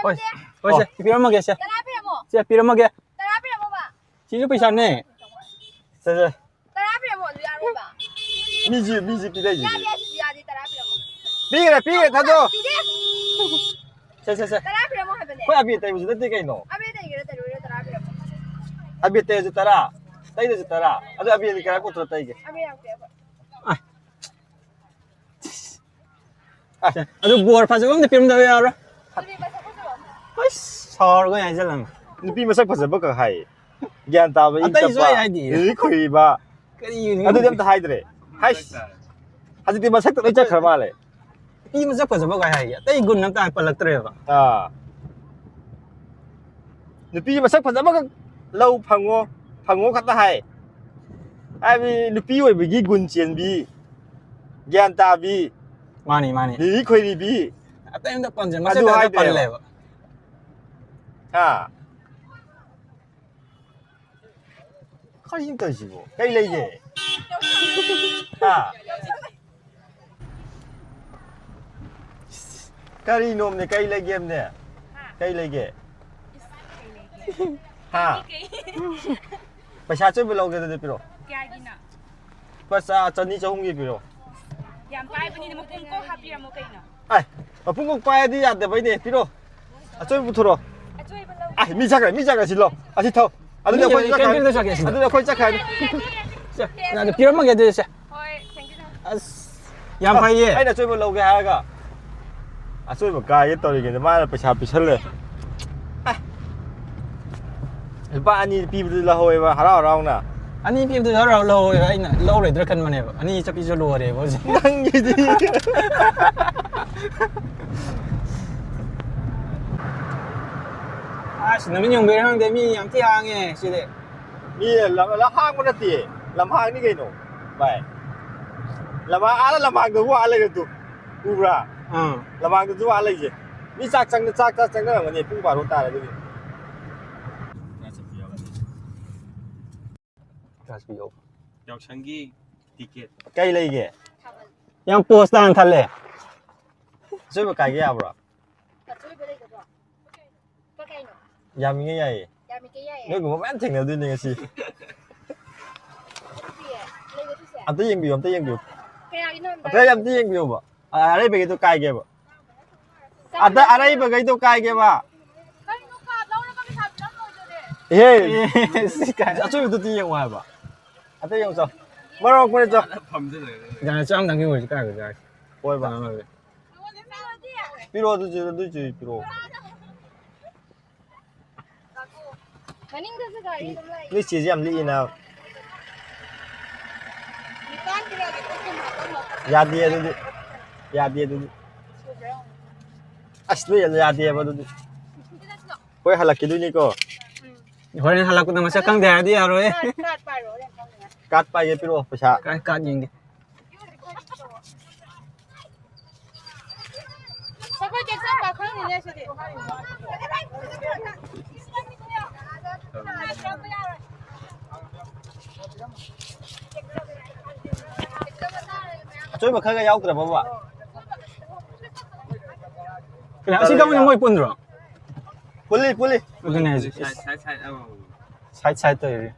ꯍꯣꯏ, ꯄꯤꯔꯝꯗꯦ꯫ ꯍꯣꯏ, ꯁꯦ, ꯑꯣ꯫ ꯄꯤꯔꯝꯃꯒꯦ, ꯁꯦ꯫ ꯇꯔꯥ ꯄꯤꯔꯝꯃꯣ꯫ ꯁꯦ, ꯄꯤꯔꯝꯃꯒꯦ꯫ ꯇꯔꯥ ꯄꯤꯔꯝꯃꯣꯕ꯫ ꯁꯤꯁꯨ ꯄꯩꯁꯥꯅꯦ꯫ ꯁꯦ, ꯁꯦ꯫ ꯇꯔꯥ ꯄꯤꯔꯝꯃꯣ, ꯑꯗꯨ ꯌꯥꯔꯣꯏꯕ꯫ ꯃꯤꯁꯤ, ꯃꯤꯁꯤ ꯄꯤꯔꯛꯏꯁꯤꯗꯤ꯫ ꯌꯥꯗꯦ, ꯑꯗꯨ ꯌꯥꯗꯦ, ꯇꯔꯥ ꯄꯤꯔꯝꯃꯣ꯫ ꯄꯤꯈ꯭ꯔꯦ, ꯄꯤꯈ꯭ꯔꯦ, ꯊꯥꯗꯣꯛꯑꯣ꯫ ꯄꯤꯗꯦ꯫ ꯁꯦ, ꯁꯦ, ꯁꯦ꯫ ꯇꯔꯥ ꯄꯤꯔꯝꯃꯣ ꯍꯥꯏꯕꯅꯦ꯫ ꯑꯩꯈꯣꯏ ꯑꯕꯦ ꯇꯩꯕꯁꯨ ꯅꯠꯇꯦ ꯀꯩꯅꯣ꯫ ꯑꯕꯦ ꯇꯩꯒꯦꯔꯥ ꯇꯩꯔꯣꯏꯔꯥ ꯇꯔꯥ ꯄꯤꯔꯝꯃꯣ꯫ ꯑꯕꯦ ꯇꯩꯔꯁꯨ ꯇꯔꯥ, ꯇꯩꯗ꯭ꯔꯁꯨ ꯇꯔꯥ꯫ ꯑꯗꯨ ꯑꯕꯦꯗꯤ ꯀꯔꯥꯏ ꯀꯣꯠꯇꯅ ꯇꯩꯒꯦ? ꯑꯕꯦ ꯌꯥꯎꯗꯦ ꯑꯩꯈꯣꯏ꯫ ꯑꯦ, ꯑꯗꯨ ꯕꯣꯔ ꯐꯖꯕ ꯑꯝꯇ ꯄꯤꯔꯝꯗꯕ ꯌꯥꯔꯣꯏ꯫ ꯑꯗꯨꯗꯤ ꯃꯁꯛ ꯎꯠꯂꯣ꯫ ꯑꯩꯁ, ꯁꯥꯎꯔꯒ ꯍꯥꯏꯖꯜꯂꯝꯃꯦ꯫ ꯅꯨꯄꯤ ꯃꯁꯛ ꯐꯖꯕ ꯈꯛ ꯍꯥꯏ꯫ ꯒ꯭ꯌꯥꯟ ꯇꯥꯕ, ꯏꯪ ꯑꯇꯩꯁꯨ ꯇꯞꯄ, ꯑꯩ ꯍꯥꯏꯗꯤꯌꯦ꯫ ꯂꯤꯔꯤꯛ ꯈꯣꯏꯔꯤꯕ꯫ ꯀꯔꯤꯅꯣ? ꯑꯗꯨꯗꯤ ꯑꯝꯇ ꯍꯥꯏꯗ꯭ꯔꯦ꯫ ꯍꯥꯏꯁ꯫ ꯍꯧꯖꯤꯛꯇꯤ ꯃꯁꯛꯇ ꯂꯣꯏ ꯆꯠꯈ꯭ꯔ ꯃꯥꯜꯂꯦ꯫ ꯅꯨꯄꯤ ꯃꯁꯛ ꯐꯖꯕ ꯀꯥꯏ ꯍꯥꯏꯒꯦ? ꯑꯇꯩ ꯒꯨꯟ ꯑꯝꯇ ꯄꯜꯂꯛꯇ꯭ꯔꯦꯕ꯫ ꯑꯥ꯫ ꯅꯨꯄꯤ ꯃꯁꯛ ꯐꯖꯕꯈꯛ ꯂꯧ ꯐꯪꯉꯣ, ꯐꯪꯉꯣ ꯈꯛꯇ ꯍꯥꯏ꯫ ꯍꯥꯏꯕꯗꯤ ꯅꯨꯄꯤ ꯑꯣꯏꯕꯒꯤ ꯒꯨꯟ ꯆꯦꯟꯕꯤ, ꯒ꯭ꯌꯥꯟ ꯇꯥꯕꯤ, ꯃꯥꯅꯤ, ꯃꯥꯅꯤ꯫ ꯂꯤꯔꯤ ꯈꯣꯏꯔꯤꯕꯤ꯫ ꯑꯇꯩ ꯑꯝꯇ ꯄꯟꯖ ꯑꯗꯨ ꯃꯁꯛꯇ ꯑꯝꯇ ꯍꯥꯏꯗ꯭ꯔꯦꯕ꯫ ꯄꯜꯂꯦꯕ꯫ ꯍꯥ? ꯀꯔꯤꯅꯣ ꯇꯧꯔꯤꯁꯤꯕꯣ? ꯀꯩ ꯂꯩꯒꯦ? ꯍꯥ? ꯀꯔꯤꯅꯣꯝꯅꯦ? ꯀꯩ ꯂꯩꯒꯦꯝꯅꯦ? ꯀꯩ ꯂꯩꯒꯦ? ꯍꯥ? ꯄꯩꯁꯥ ꯑꯆꯣꯏꯕ ꯂꯧꯒꯦ ꯑꯗꯨꯗꯤ ꯄꯤꯔꯛꯑꯣ꯫ ꯀꯌꯥꯒꯤꯅꯣ? ꯂꯨꯄꯥ ꯆꯥ-, ꯆꯅꯤ ꯆꯍꯨꯝꯒꯤ ꯄꯤꯔꯛꯑꯣ꯫ ꯌꯥꯝ ꯄꯥꯏꯕꯅꯤꯅ ꯃꯄꯨꯝ ꯀꯣꯛ ꯍꯥꯞꯄꯤꯔꯝꯃꯣ ꯀꯩꯅꯣ? ꯑꯦ, ꯃꯄꯨꯝ ꯀꯣꯛ ꯄꯥꯏꯔꯗꯤ ꯌꯥꯗꯕꯩꯅꯦ꯫ ꯄꯤꯔꯛꯑꯣ꯫ ꯑꯆꯣꯏꯕ ꯄꯨꯊꯣꯔꯛꯑꯣ꯫ ꯑꯆꯣꯏꯕ ꯂꯧ꯫ ꯑꯦ, ꯃꯤ ꯆꯠꯈ꯭ꯔꯦ, ꯃꯤ ꯆꯠꯈ꯭ꯔꯦ, ꯁꯤ ꯂꯧ꯫ ꯑꯁꯤ ꯊꯧ꯫ ꯑꯗꯨꯗꯤ ꯃꯤ ꯑꯩꯈꯣꯏ ꯀꯩꯝꯇ ꯆꯠꯈ꯭ꯔꯅꯤ꯫ ꯆꯠꯈ꯭ꯔꯦ ꯁꯤꯗ꯫ ꯑꯗꯨꯗꯤ ꯑꯩꯈꯣꯏ ꯆꯠꯈ꯭ꯔꯅꯤ꯫ ꯁꯦ, ꯑꯗꯨ ꯄꯤꯔꯝꯃꯒꯦ ꯑꯗꯨꯗꯤ ꯁꯦ꯫ ꯍꯣꯏ, thank you, thank you. ꯑꯁ, ꯌꯥꯝ ꯐꯩꯌꯦ꯫ ꯑꯩꯅ ꯑꯆꯣꯏꯕ ꯂꯧꯒꯦ ꯍꯥꯏꯔꯒ ꯑꯆꯣꯏꯕ ꯀꯥꯏꯒꯦ ꯇꯧꯔꯤꯉꯩꯗ ꯃꯥꯅ ꯄꯩꯁꯥ ꯄꯤꯁꯜꯂꯦ꯫ ꯑꯦ, ꯂꯨꯄꯥ ꯑꯅꯤ ꯄꯤꯕꯗꯨ ꯂꯧꯍꯧꯋꯦꯕ ꯍꯔꯥꯎ ꯍꯔꯥꯎꯅ꯫ ꯑꯅꯤ ꯄꯤꯕꯗꯨ ꯍꯔꯥꯎ ꯍꯔꯥꯎ ꯂꯧꯍꯧꯋꯦ, ꯑꯩꯅ ꯂꯧꯔꯣꯏꯗ꯭ꯔꯥ ꯈꯟꯕꯅꯦꯕ꯫ ꯑꯅꯤ ꯆꯠꯄꯤꯁꯨ ꯂꯣꯏꯔꯦꯕ ꯍꯧꯖꯤꯛ꯫ ꯅꯪꯒꯤꯗꯤ꯫ ꯑꯁ, ꯅꯨꯃꯤꯠ ꯌꯨꯡꯕꯩꯔ ꯈꯪꯗꯦ, ꯃꯤ ꯌꯥꯝ ꯊꯤ ꯍꯥꯡꯉꯦ ꯁꯤꯗꯤ꯫ ꯃꯤ ꯂꯝ, ꯂꯝꯍꯥꯡꯕ ꯅꯠꯇꯦ, ꯂꯝꯍꯥꯡꯅꯤ ꯀꯩꯅꯣ ꯚꯥꯏ꯫ ꯂꯝꯍꯥꯡ, ꯑꯥꯗ ꯂꯝꯍꯥꯡꯗ ꯋꯥ ꯂꯩꯔꯦ ꯇꯨ꯫ ꯎꯕ꯭ꯔꯥ? ꯑꯥ꯫ ꯂꯝꯍꯥꯡꯗꯁꯨ ꯋꯥ ꯂꯩꯁꯦ꯫ ꯃꯤ ꯆꯥꯛ ꯆꯪ-, ꯆꯥꯛ ꯆꯥ ꯆꯪꯅꯔꯝꯒꯅꯤ ꯄꯨꯡ ꯕꯥꯔꯣ ꯇꯥꯔꯦ ꯑꯗꯨꯗꯤ꯫ ꯀ꯭ꯂꯥꯁ ꯄꯤꯌꯣ꯫ ꯌꯥꯎꯁꯪꯒꯤ ꯇꯤꯀꯦꯠ꯫ ꯀꯩ ꯂꯩꯒꯦ? ꯌꯥꯝ ꯄꯣꯁ ꯇꯥꯅ ꯊꯜꯂꯦ꯫ ꯑꯆꯣꯏꯕ ꯀꯥꯏꯒꯦ ꯌꯥꯕ꯭ꯔꯣ? ꯑꯆꯣꯏꯕ ꯂꯩꯒꯗ꯭ꯔꯣ? ꯂꯨꯄꯥ ꯀꯌꯥꯅꯣ? ꯌꯥꯝꯃꯤꯉꯩ ꯌꯥꯏꯌꯦ꯫ ꯌꯥꯝꯃꯤꯒꯩ ꯌꯥꯏꯌꯦ꯫ ꯅꯣꯏꯒꯨꯝꯕ ꯃꯌꯥꯝ ꯊꯦꯡꯅꯗꯣꯏꯅꯦ ꯉꯁꯤ꯫ ꯄꯤꯌꯦ꯫ ꯂꯩꯕ ꯄꯤꯁꯦ꯫ ꯑꯝꯇ ꯌꯦꯡꯕꯤꯌꯨ, ꯑꯝꯇ ꯌꯦꯡꯕꯤꯌꯨ꯫ ꯀꯌꯥꯒꯤꯅꯣ ꯑꯝꯇ? ꯑꯝꯇ ꯑꯝꯇ ꯌꯦꯡꯕꯤꯌꯣꯕ꯫ ꯑ-, ꯑꯔꯩꯕꯒꯤꯗꯣ ꯀꯥꯏꯒꯦꯕ꯫ ꯑꯗ ꯑꯔꯩꯕꯈꯩꯗꯣ ꯀꯥꯏꯒꯦꯕ꯫ ꯀꯩꯅꯣ ꯀꯥꯔꯗ ꯂꯧꯔꯒ ꯄꯩꯁꯥ ꯄꯤꯔꯝꯃꯣꯏꯗꯨꯗꯤ? ꯏꯍꯦ, ꯑꯦ, ꯁꯤ ꯀꯥꯏ꯫ ꯑꯆꯣꯏꯕꯗꯨꯗꯤ ꯌꯦꯡꯉꯣ ꯍꯥꯏꯕ꯫ ꯑꯇꯩ ꯌꯦꯡꯉꯨ ꯆꯣ꯫ ꯃꯔꯛ ꯃꯔꯛ ꯆꯣ꯫ ꯐꯝꯖꯤꯜꯂꯒ꯫ ꯒꯥꯅ ꯆꯥꯝꯗꯪꯒꯤ ꯑꯣꯏꯔꯁꯨ ꯀꯥꯏꯕ ꯀꯥꯏ꯫ ꯍꯣꯏꯕ꯫ ꯑꯩꯉꯣꯟꯗ ꯄꯤꯔꯗꯤ ꯌꯥꯔꯦ꯫ ꯄꯤꯔꯛꯑꯣ ꯑꯗꯨꯁꯨ, ꯑꯗꯨꯏꯁꯨ ꯄꯤꯔꯛꯑꯣ꯫ ꯃꯅꯤꯡꯗꯁꯨ ꯒꯥꯔꯤ ꯑꯗꯨꯝ ꯂꯩ꯫ ꯅꯣꯏ ꯆꯦꯁꯦ ꯌꯥꯝ ꯂꯤꯛꯏꯅ꯫ ꯅꯤꯄꯥꯟ ꯄꯤꯔꯛꯑꯒꯦ, ꯄꯨꯡ ꯀꯨꯟ ꯍꯥꯞꯄꯝꯃꯣ꯫ ꯌꯥꯗꯦ ꯑꯗꯨꯗꯤ꯫ ꯌꯥꯗꯦ ꯑꯗꯨꯗꯤ꯫ ꯑꯁ, ꯅꯣꯏ ꯌꯥꯗꯦꯕ ꯑꯗꯨꯗꯤ꯫ ꯍꯣꯏ, ꯍꯜꯂꯛꯈꯤꯗꯣꯏꯅꯤꯀꯣ꯫ ꯎꯝ꯫ ꯍꯣꯔꯦꯟ ꯍꯜꯂꯛꯄꯗ ꯃꯁꯛ ꯈꯪꯗꯦ ꯍꯥꯏꯔꯗꯤ ꯌꯥꯔꯣꯏ꯫ ꯀꯥꯔꯠ, ꯀꯥꯔꯠ ꯄꯥꯏꯔꯣ, ꯍꯣꯔꯦꯟ ꯈꯪꯅꯤ꯫ ꯀꯥꯔꯠ ꯄꯥꯏꯒꯦ, ꯄꯤꯔꯛꯑꯣ ꯄꯩꯁꯥ꯫ ꯀꯥꯔꯠ, ꯀꯥꯔꯠ ꯌꯦꯡꯒꯦ꯫ ꯁꯒꯣꯜ ꯆꯦꯛꯁꯟ ꯄꯥꯈꯪꯅꯤꯅꯦ ꯁꯤꯗꯤ꯫ ꯑꯆꯣꯏꯕ ꯈꯔꯒ ꯌꯥꯎꯗ꯭ꯔꯕꯕ? ꯀꯩꯅꯣ, ꯑꯁꯤ ꯀꯃꯥꯏꯅ ꯃꯣꯏ ꯄꯨꯟꯗ꯭ꯔꯣ? ꯄꯨꯜꯂꯤ, ꯄꯨꯜꯂꯤ꯫ ꯑꯗꯨꯅꯦ ꯍꯥꯏꯁꯦ꯫ ꯁꯥꯏꯠ, ꯁꯥꯏꯠ, ꯁꯥꯏꯠ ꯑꯃꯃꯝ꯫ ꯁꯥꯏꯠ, ꯁꯥꯏꯠ ꯇꯧꯔꯤ꯫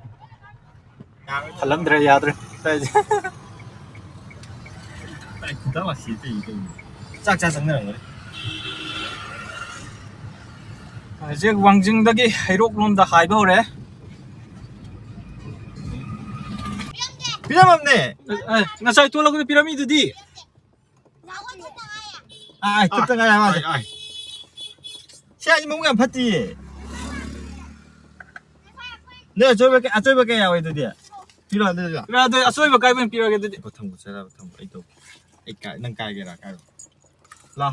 ꯍꯜꯂꯝꯗ꯭ꯔꯦ, ꯌꯥꯗ꯭ꯔꯦ꯫ ꯆꯥꯛ ꯆꯥ ꯆꯪꯅꯔꯝꯒꯅꯤ꯫ ꯍꯧꯖꯤꯛ ꯋꯥꯡꯖꯤꯡꯗꯒꯤ ꯍꯩꯔꯣꯛ ꯂꯣꯝꯗ ꯍꯥꯏꯕ ꯍꯧꯔꯦ꯫ ꯄꯤꯔꯝꯃꯕꯅꯦ꯫ ꯑꯦ, ꯑꯦ, ꯉꯁꯥꯏ ꯊꯣꯛꯂꯛꯄꯗ ꯄꯤꯔꯝꯃꯤꯗꯨꯗꯤ꯫ ꯑꯥꯏ, ꯈꯨꯠꯇ ꯉꯥꯏꯔꯦ ꯃꯥꯗꯤ꯫ ꯑꯥꯏ, ꯑꯥꯏ꯫ ꯁꯤ ꯑꯩ ꯃꯑꯣꯡ ꯌꯥꯝ ꯐꯠꯇꯤꯌꯦ꯫ ꯅꯣꯏ ꯑꯆꯣꯏꯕ ꯀ-, ꯑꯆꯣꯏꯕ ꯀꯌꯥ ꯌꯥꯎꯋꯦ ꯑꯗꯨꯗꯤ? ꯄꯤꯔꯣ ꯑꯗꯨꯗꯤ꯫ ꯄꯤꯔꯣ ꯑꯗꯨꯗꯤ, ꯑꯆꯣꯏꯕ ꯀꯥꯏꯕ ꯑꯣꯏꯅ ꯄꯤꯔꯒꯦ ꯑꯗꯨꯗꯤ꯫ ꯊꯝꯃꯣ, ꯊꯝꯃꯣ, ꯆꯠꯂꯕ ꯊꯝꯃꯣ, ꯑꯩ ꯇꯧꯒꯦ꯫ ꯑꯩ ꯀꯥꯏ-, ꯅꯪ ꯀꯥꯏꯒꯦꯔꯥ? ꯀꯥꯏꯔꯣ꯫ ꯂꯥ꯫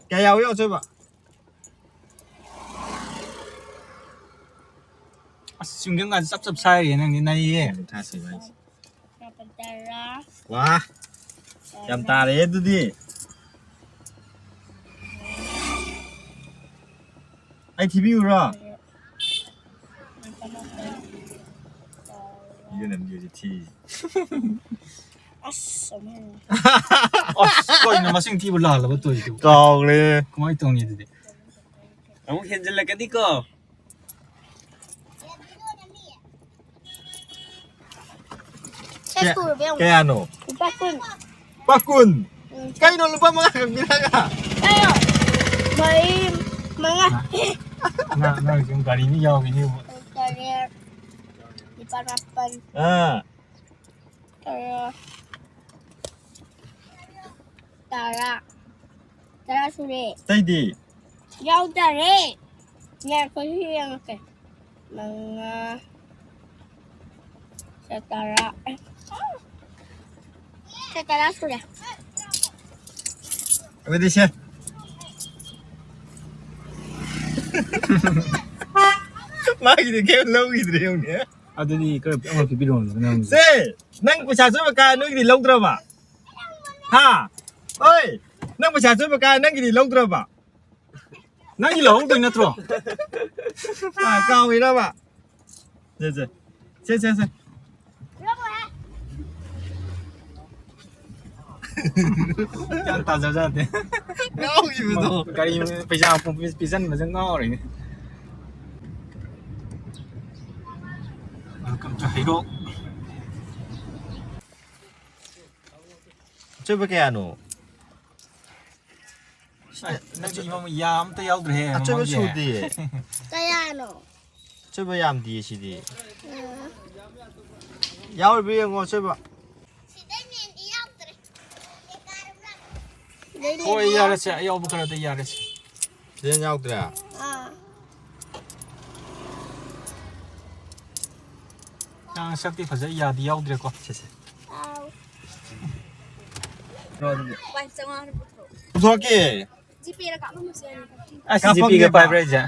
ꯀꯌꯥ ꯌꯥꯎꯋꯤ ꯑꯆꯣꯏꯕ? ꯑꯁ, ꯆꯤꯡꯒꯪꯒꯥꯁꯦ ꯆꯞ ꯆꯞ ꯁꯥꯏꯔꯤꯌꯦ, ꯅꯪꯗꯤ ꯅꯩꯌꯦ꯫ ꯀꯨꯟꯊ꯭ꯔꯥ ꯁꯨꯕ ꯍꯥꯏꯁꯦ꯫ ꯃꯥꯄꯟ, ꯇꯔꯥ꯫ ꯋꯥ, ꯌꯥꯝ ꯇꯥꯔꯦ ꯑꯗꯨꯗꯤ꯫ ꯑꯩ ꯊꯤꯕꯤꯌꯨꯔꯣ? ꯃꯥꯄꯟ, ꯃꯥꯄꯟ, ꯇꯔꯥ꯫ ꯌꯦꯟ ꯑꯃꯗꯤ ꯍꯧꯖꯤꯛ ꯊꯤ꯫ ꯑꯁ, ꯑꯃꯨꯛ꯫ ꯑꯁ, ꯀꯩꯅꯣ ꯃꯁꯤꯡ ꯊꯤꯕ ꯂꯥꯜꯂꯕ ꯇꯧꯔꯤꯗꯨꯕꯨ? ꯀꯥꯎꯒ꯭ꯔꯦ꯫ ꯀꯃꯥꯏꯅ ꯇꯧꯅꯤ ꯑꯗꯨꯗꯤ? ꯑꯃꯨꯛ ꯍꯦꯟꯖꯜꯂꯛꯀꯅꯤꯀꯣ꯫ ꯁꯦ, ꯀꯌꯥ-, ꯁꯨꯔꯕ ꯌꯦꯡꯉꯨ꯫ ꯀꯌꯥꯅꯣ? ꯂꯨꯄꯥ ꯀꯨꯟ꯫ ꯂꯨꯄꯥ ꯀꯨꯟ? ꯎꯝ꯫ ꯀꯩꯅꯣ ꯂꯨꯄꯥ ꯃꯉꯥ ꯈꯛ ꯄꯤꯔꯒ? ꯀꯩꯅꯣ? ꯃꯔꯤ, ꯃꯉꯥ꯫ ꯑꯉꯥꯡ, ꯑꯉꯥꯡꯁꯤꯡ ꯒꯥꯔꯤꯅꯤ ꯌꯥꯎꯔꯤꯅꯦꯕ꯫ ꯇꯔꯦꯠ, ꯅꯤꯄꯥꯜ, ꯃꯥꯄꯜ꯫ ꯑꯥ꯫ ꯇꯔꯥ꯫ ꯇꯔꯥ꯫ ꯇꯔꯥ ꯁꯨꯔꯦ꯫ ꯑꯇꯩꯗꯤ? ꯌꯥꯎꯗꯔꯦ꯫ ꯉꯥꯏꯈꯣ, ꯁꯤ ꯌꯦꯡꯉꯛꯀꯦ꯫ ꯃꯉꯥ, ꯁꯦ ꯇꯔꯥ꯫ ꯑꯦ, ꯁꯦ ꯇꯔꯥ ꯁꯨꯔꯦ꯫ ꯑꯗꯨꯗꯤ ꯁꯦ꯫ ꯃꯥꯒꯤꯗꯤ ꯀꯩꯝ ꯂꯧꯈꯤꯗ꯭ꯔꯦ ꯌꯦꯡꯉꯨꯅꯦ꯫ ꯑꯗꯨꯗꯤ ꯈꯔ ꯑꯃ ꯄꯤꯕꯤꯔꯛꯑꯣ ꯅꯪ꯫ ꯁꯦ, ꯅꯪ ꯄꯩꯁꯥ ꯆꯣꯏꯕ ꯀꯥ ꯅꯣꯏꯒꯤꯗꯤ ꯂꯧꯗ꯭ꯔꯕ? ꯍꯥ? ꯑꯣꯏ, ꯅꯪ ꯄꯩꯁꯥ ꯆꯣꯏꯕ ꯀꯥ ꯅꯪꯒꯤꯗꯤ ꯂꯧꯗ꯭ꯔꯕ? ꯅꯪꯒꯤ ꯂꯧꯍꯧꯗꯣꯏ ꯅꯠꯇ꯭ꯔꯣ? ꯑ, ꯀꯥꯎꯏꯔꯕ? ꯁꯦ, ꯁꯦ꯫ ꯁꯦ, ꯁꯦ, ꯁꯦ꯫ ꯒ꯭ꯌꯥꯟ ꯇꯥꯖꯕꯖꯥꯠ ꯅꯠꯇꯦ꯫ ꯉꯥꯎꯈꯤꯕꯗꯣ꯫ ꯒꯥꯔꯤ ꯄꯩꯁꯥ ꯄꯤꯁꯟꯕꯁꯦ ꯉꯥꯎꯔꯤꯅꯦ꯫ Welcome to ꯍꯩꯔꯣꯛ꯫ ꯑꯆꯣꯏꯕ ꯀꯌꯥꯅꯣ? ꯑꯁ, ꯅꯪꯗꯤ ꯏꯃꯥ ꯌꯥ ꯑꯝꯇ ꯌꯥꯎꯗ꯭ꯔꯦꯍꯦ, ꯑꯆꯣꯏꯕ ꯃꯃꯥꯡꯒꯤ꯫ ꯁꯨꯗꯦ꯫ ꯀꯌꯥꯅꯣ? ꯑꯆꯣꯏꯕ ꯌꯥꯝꯗꯤꯌꯦ ꯁꯤꯗꯤ꯫ ꯎꯝ꯫ ꯌꯥꯎꯔꯤꯕ꯭ꯔꯥ ꯌꯦꯡꯉꯣ ꯑꯆꯣꯏꯕ꯫ ꯁꯤꯗꯩ ꯍꯦꯟꯗꯤ ꯌꯥꯎꯗ꯭ꯔꯦ꯫ ꯍꯣꯏ, ꯌꯥꯔꯁꯦ, ꯑꯌꯥꯎꯕ ꯈꯔꯗ ꯌꯥꯔꯁꯦ꯫ ꯁꯤꯗꯩ ꯌꯥꯎꯗ꯭ꯔꯦ꯫ ꯑꯥ꯫ ꯅꯪ ꯁꯛꯇꯤ ꯐꯖ ꯌꯥꯗꯤ ꯌꯥꯎꯗ꯭ꯔꯦꯀꯣ꯫ ꯁꯦ, ꯁꯦ꯫ ꯑꯥꯎ꯫ ꯄꯨꯊꯣꯔꯛꯀꯦ꯫ ꯖꯤꯄꯦꯗ ꯀꯥꯞꯄꯝꯃꯁꯨ ꯌꯥꯅꯤ꯫ ꯑꯁ, ꯀꯥꯞꯄꯝꯒꯦꯕ꯫ ꯖꯤꯄꯦꯒ ꯄꯥꯏꯕ꯭ꯔꯥ ꯍꯥꯏꯁꯦ?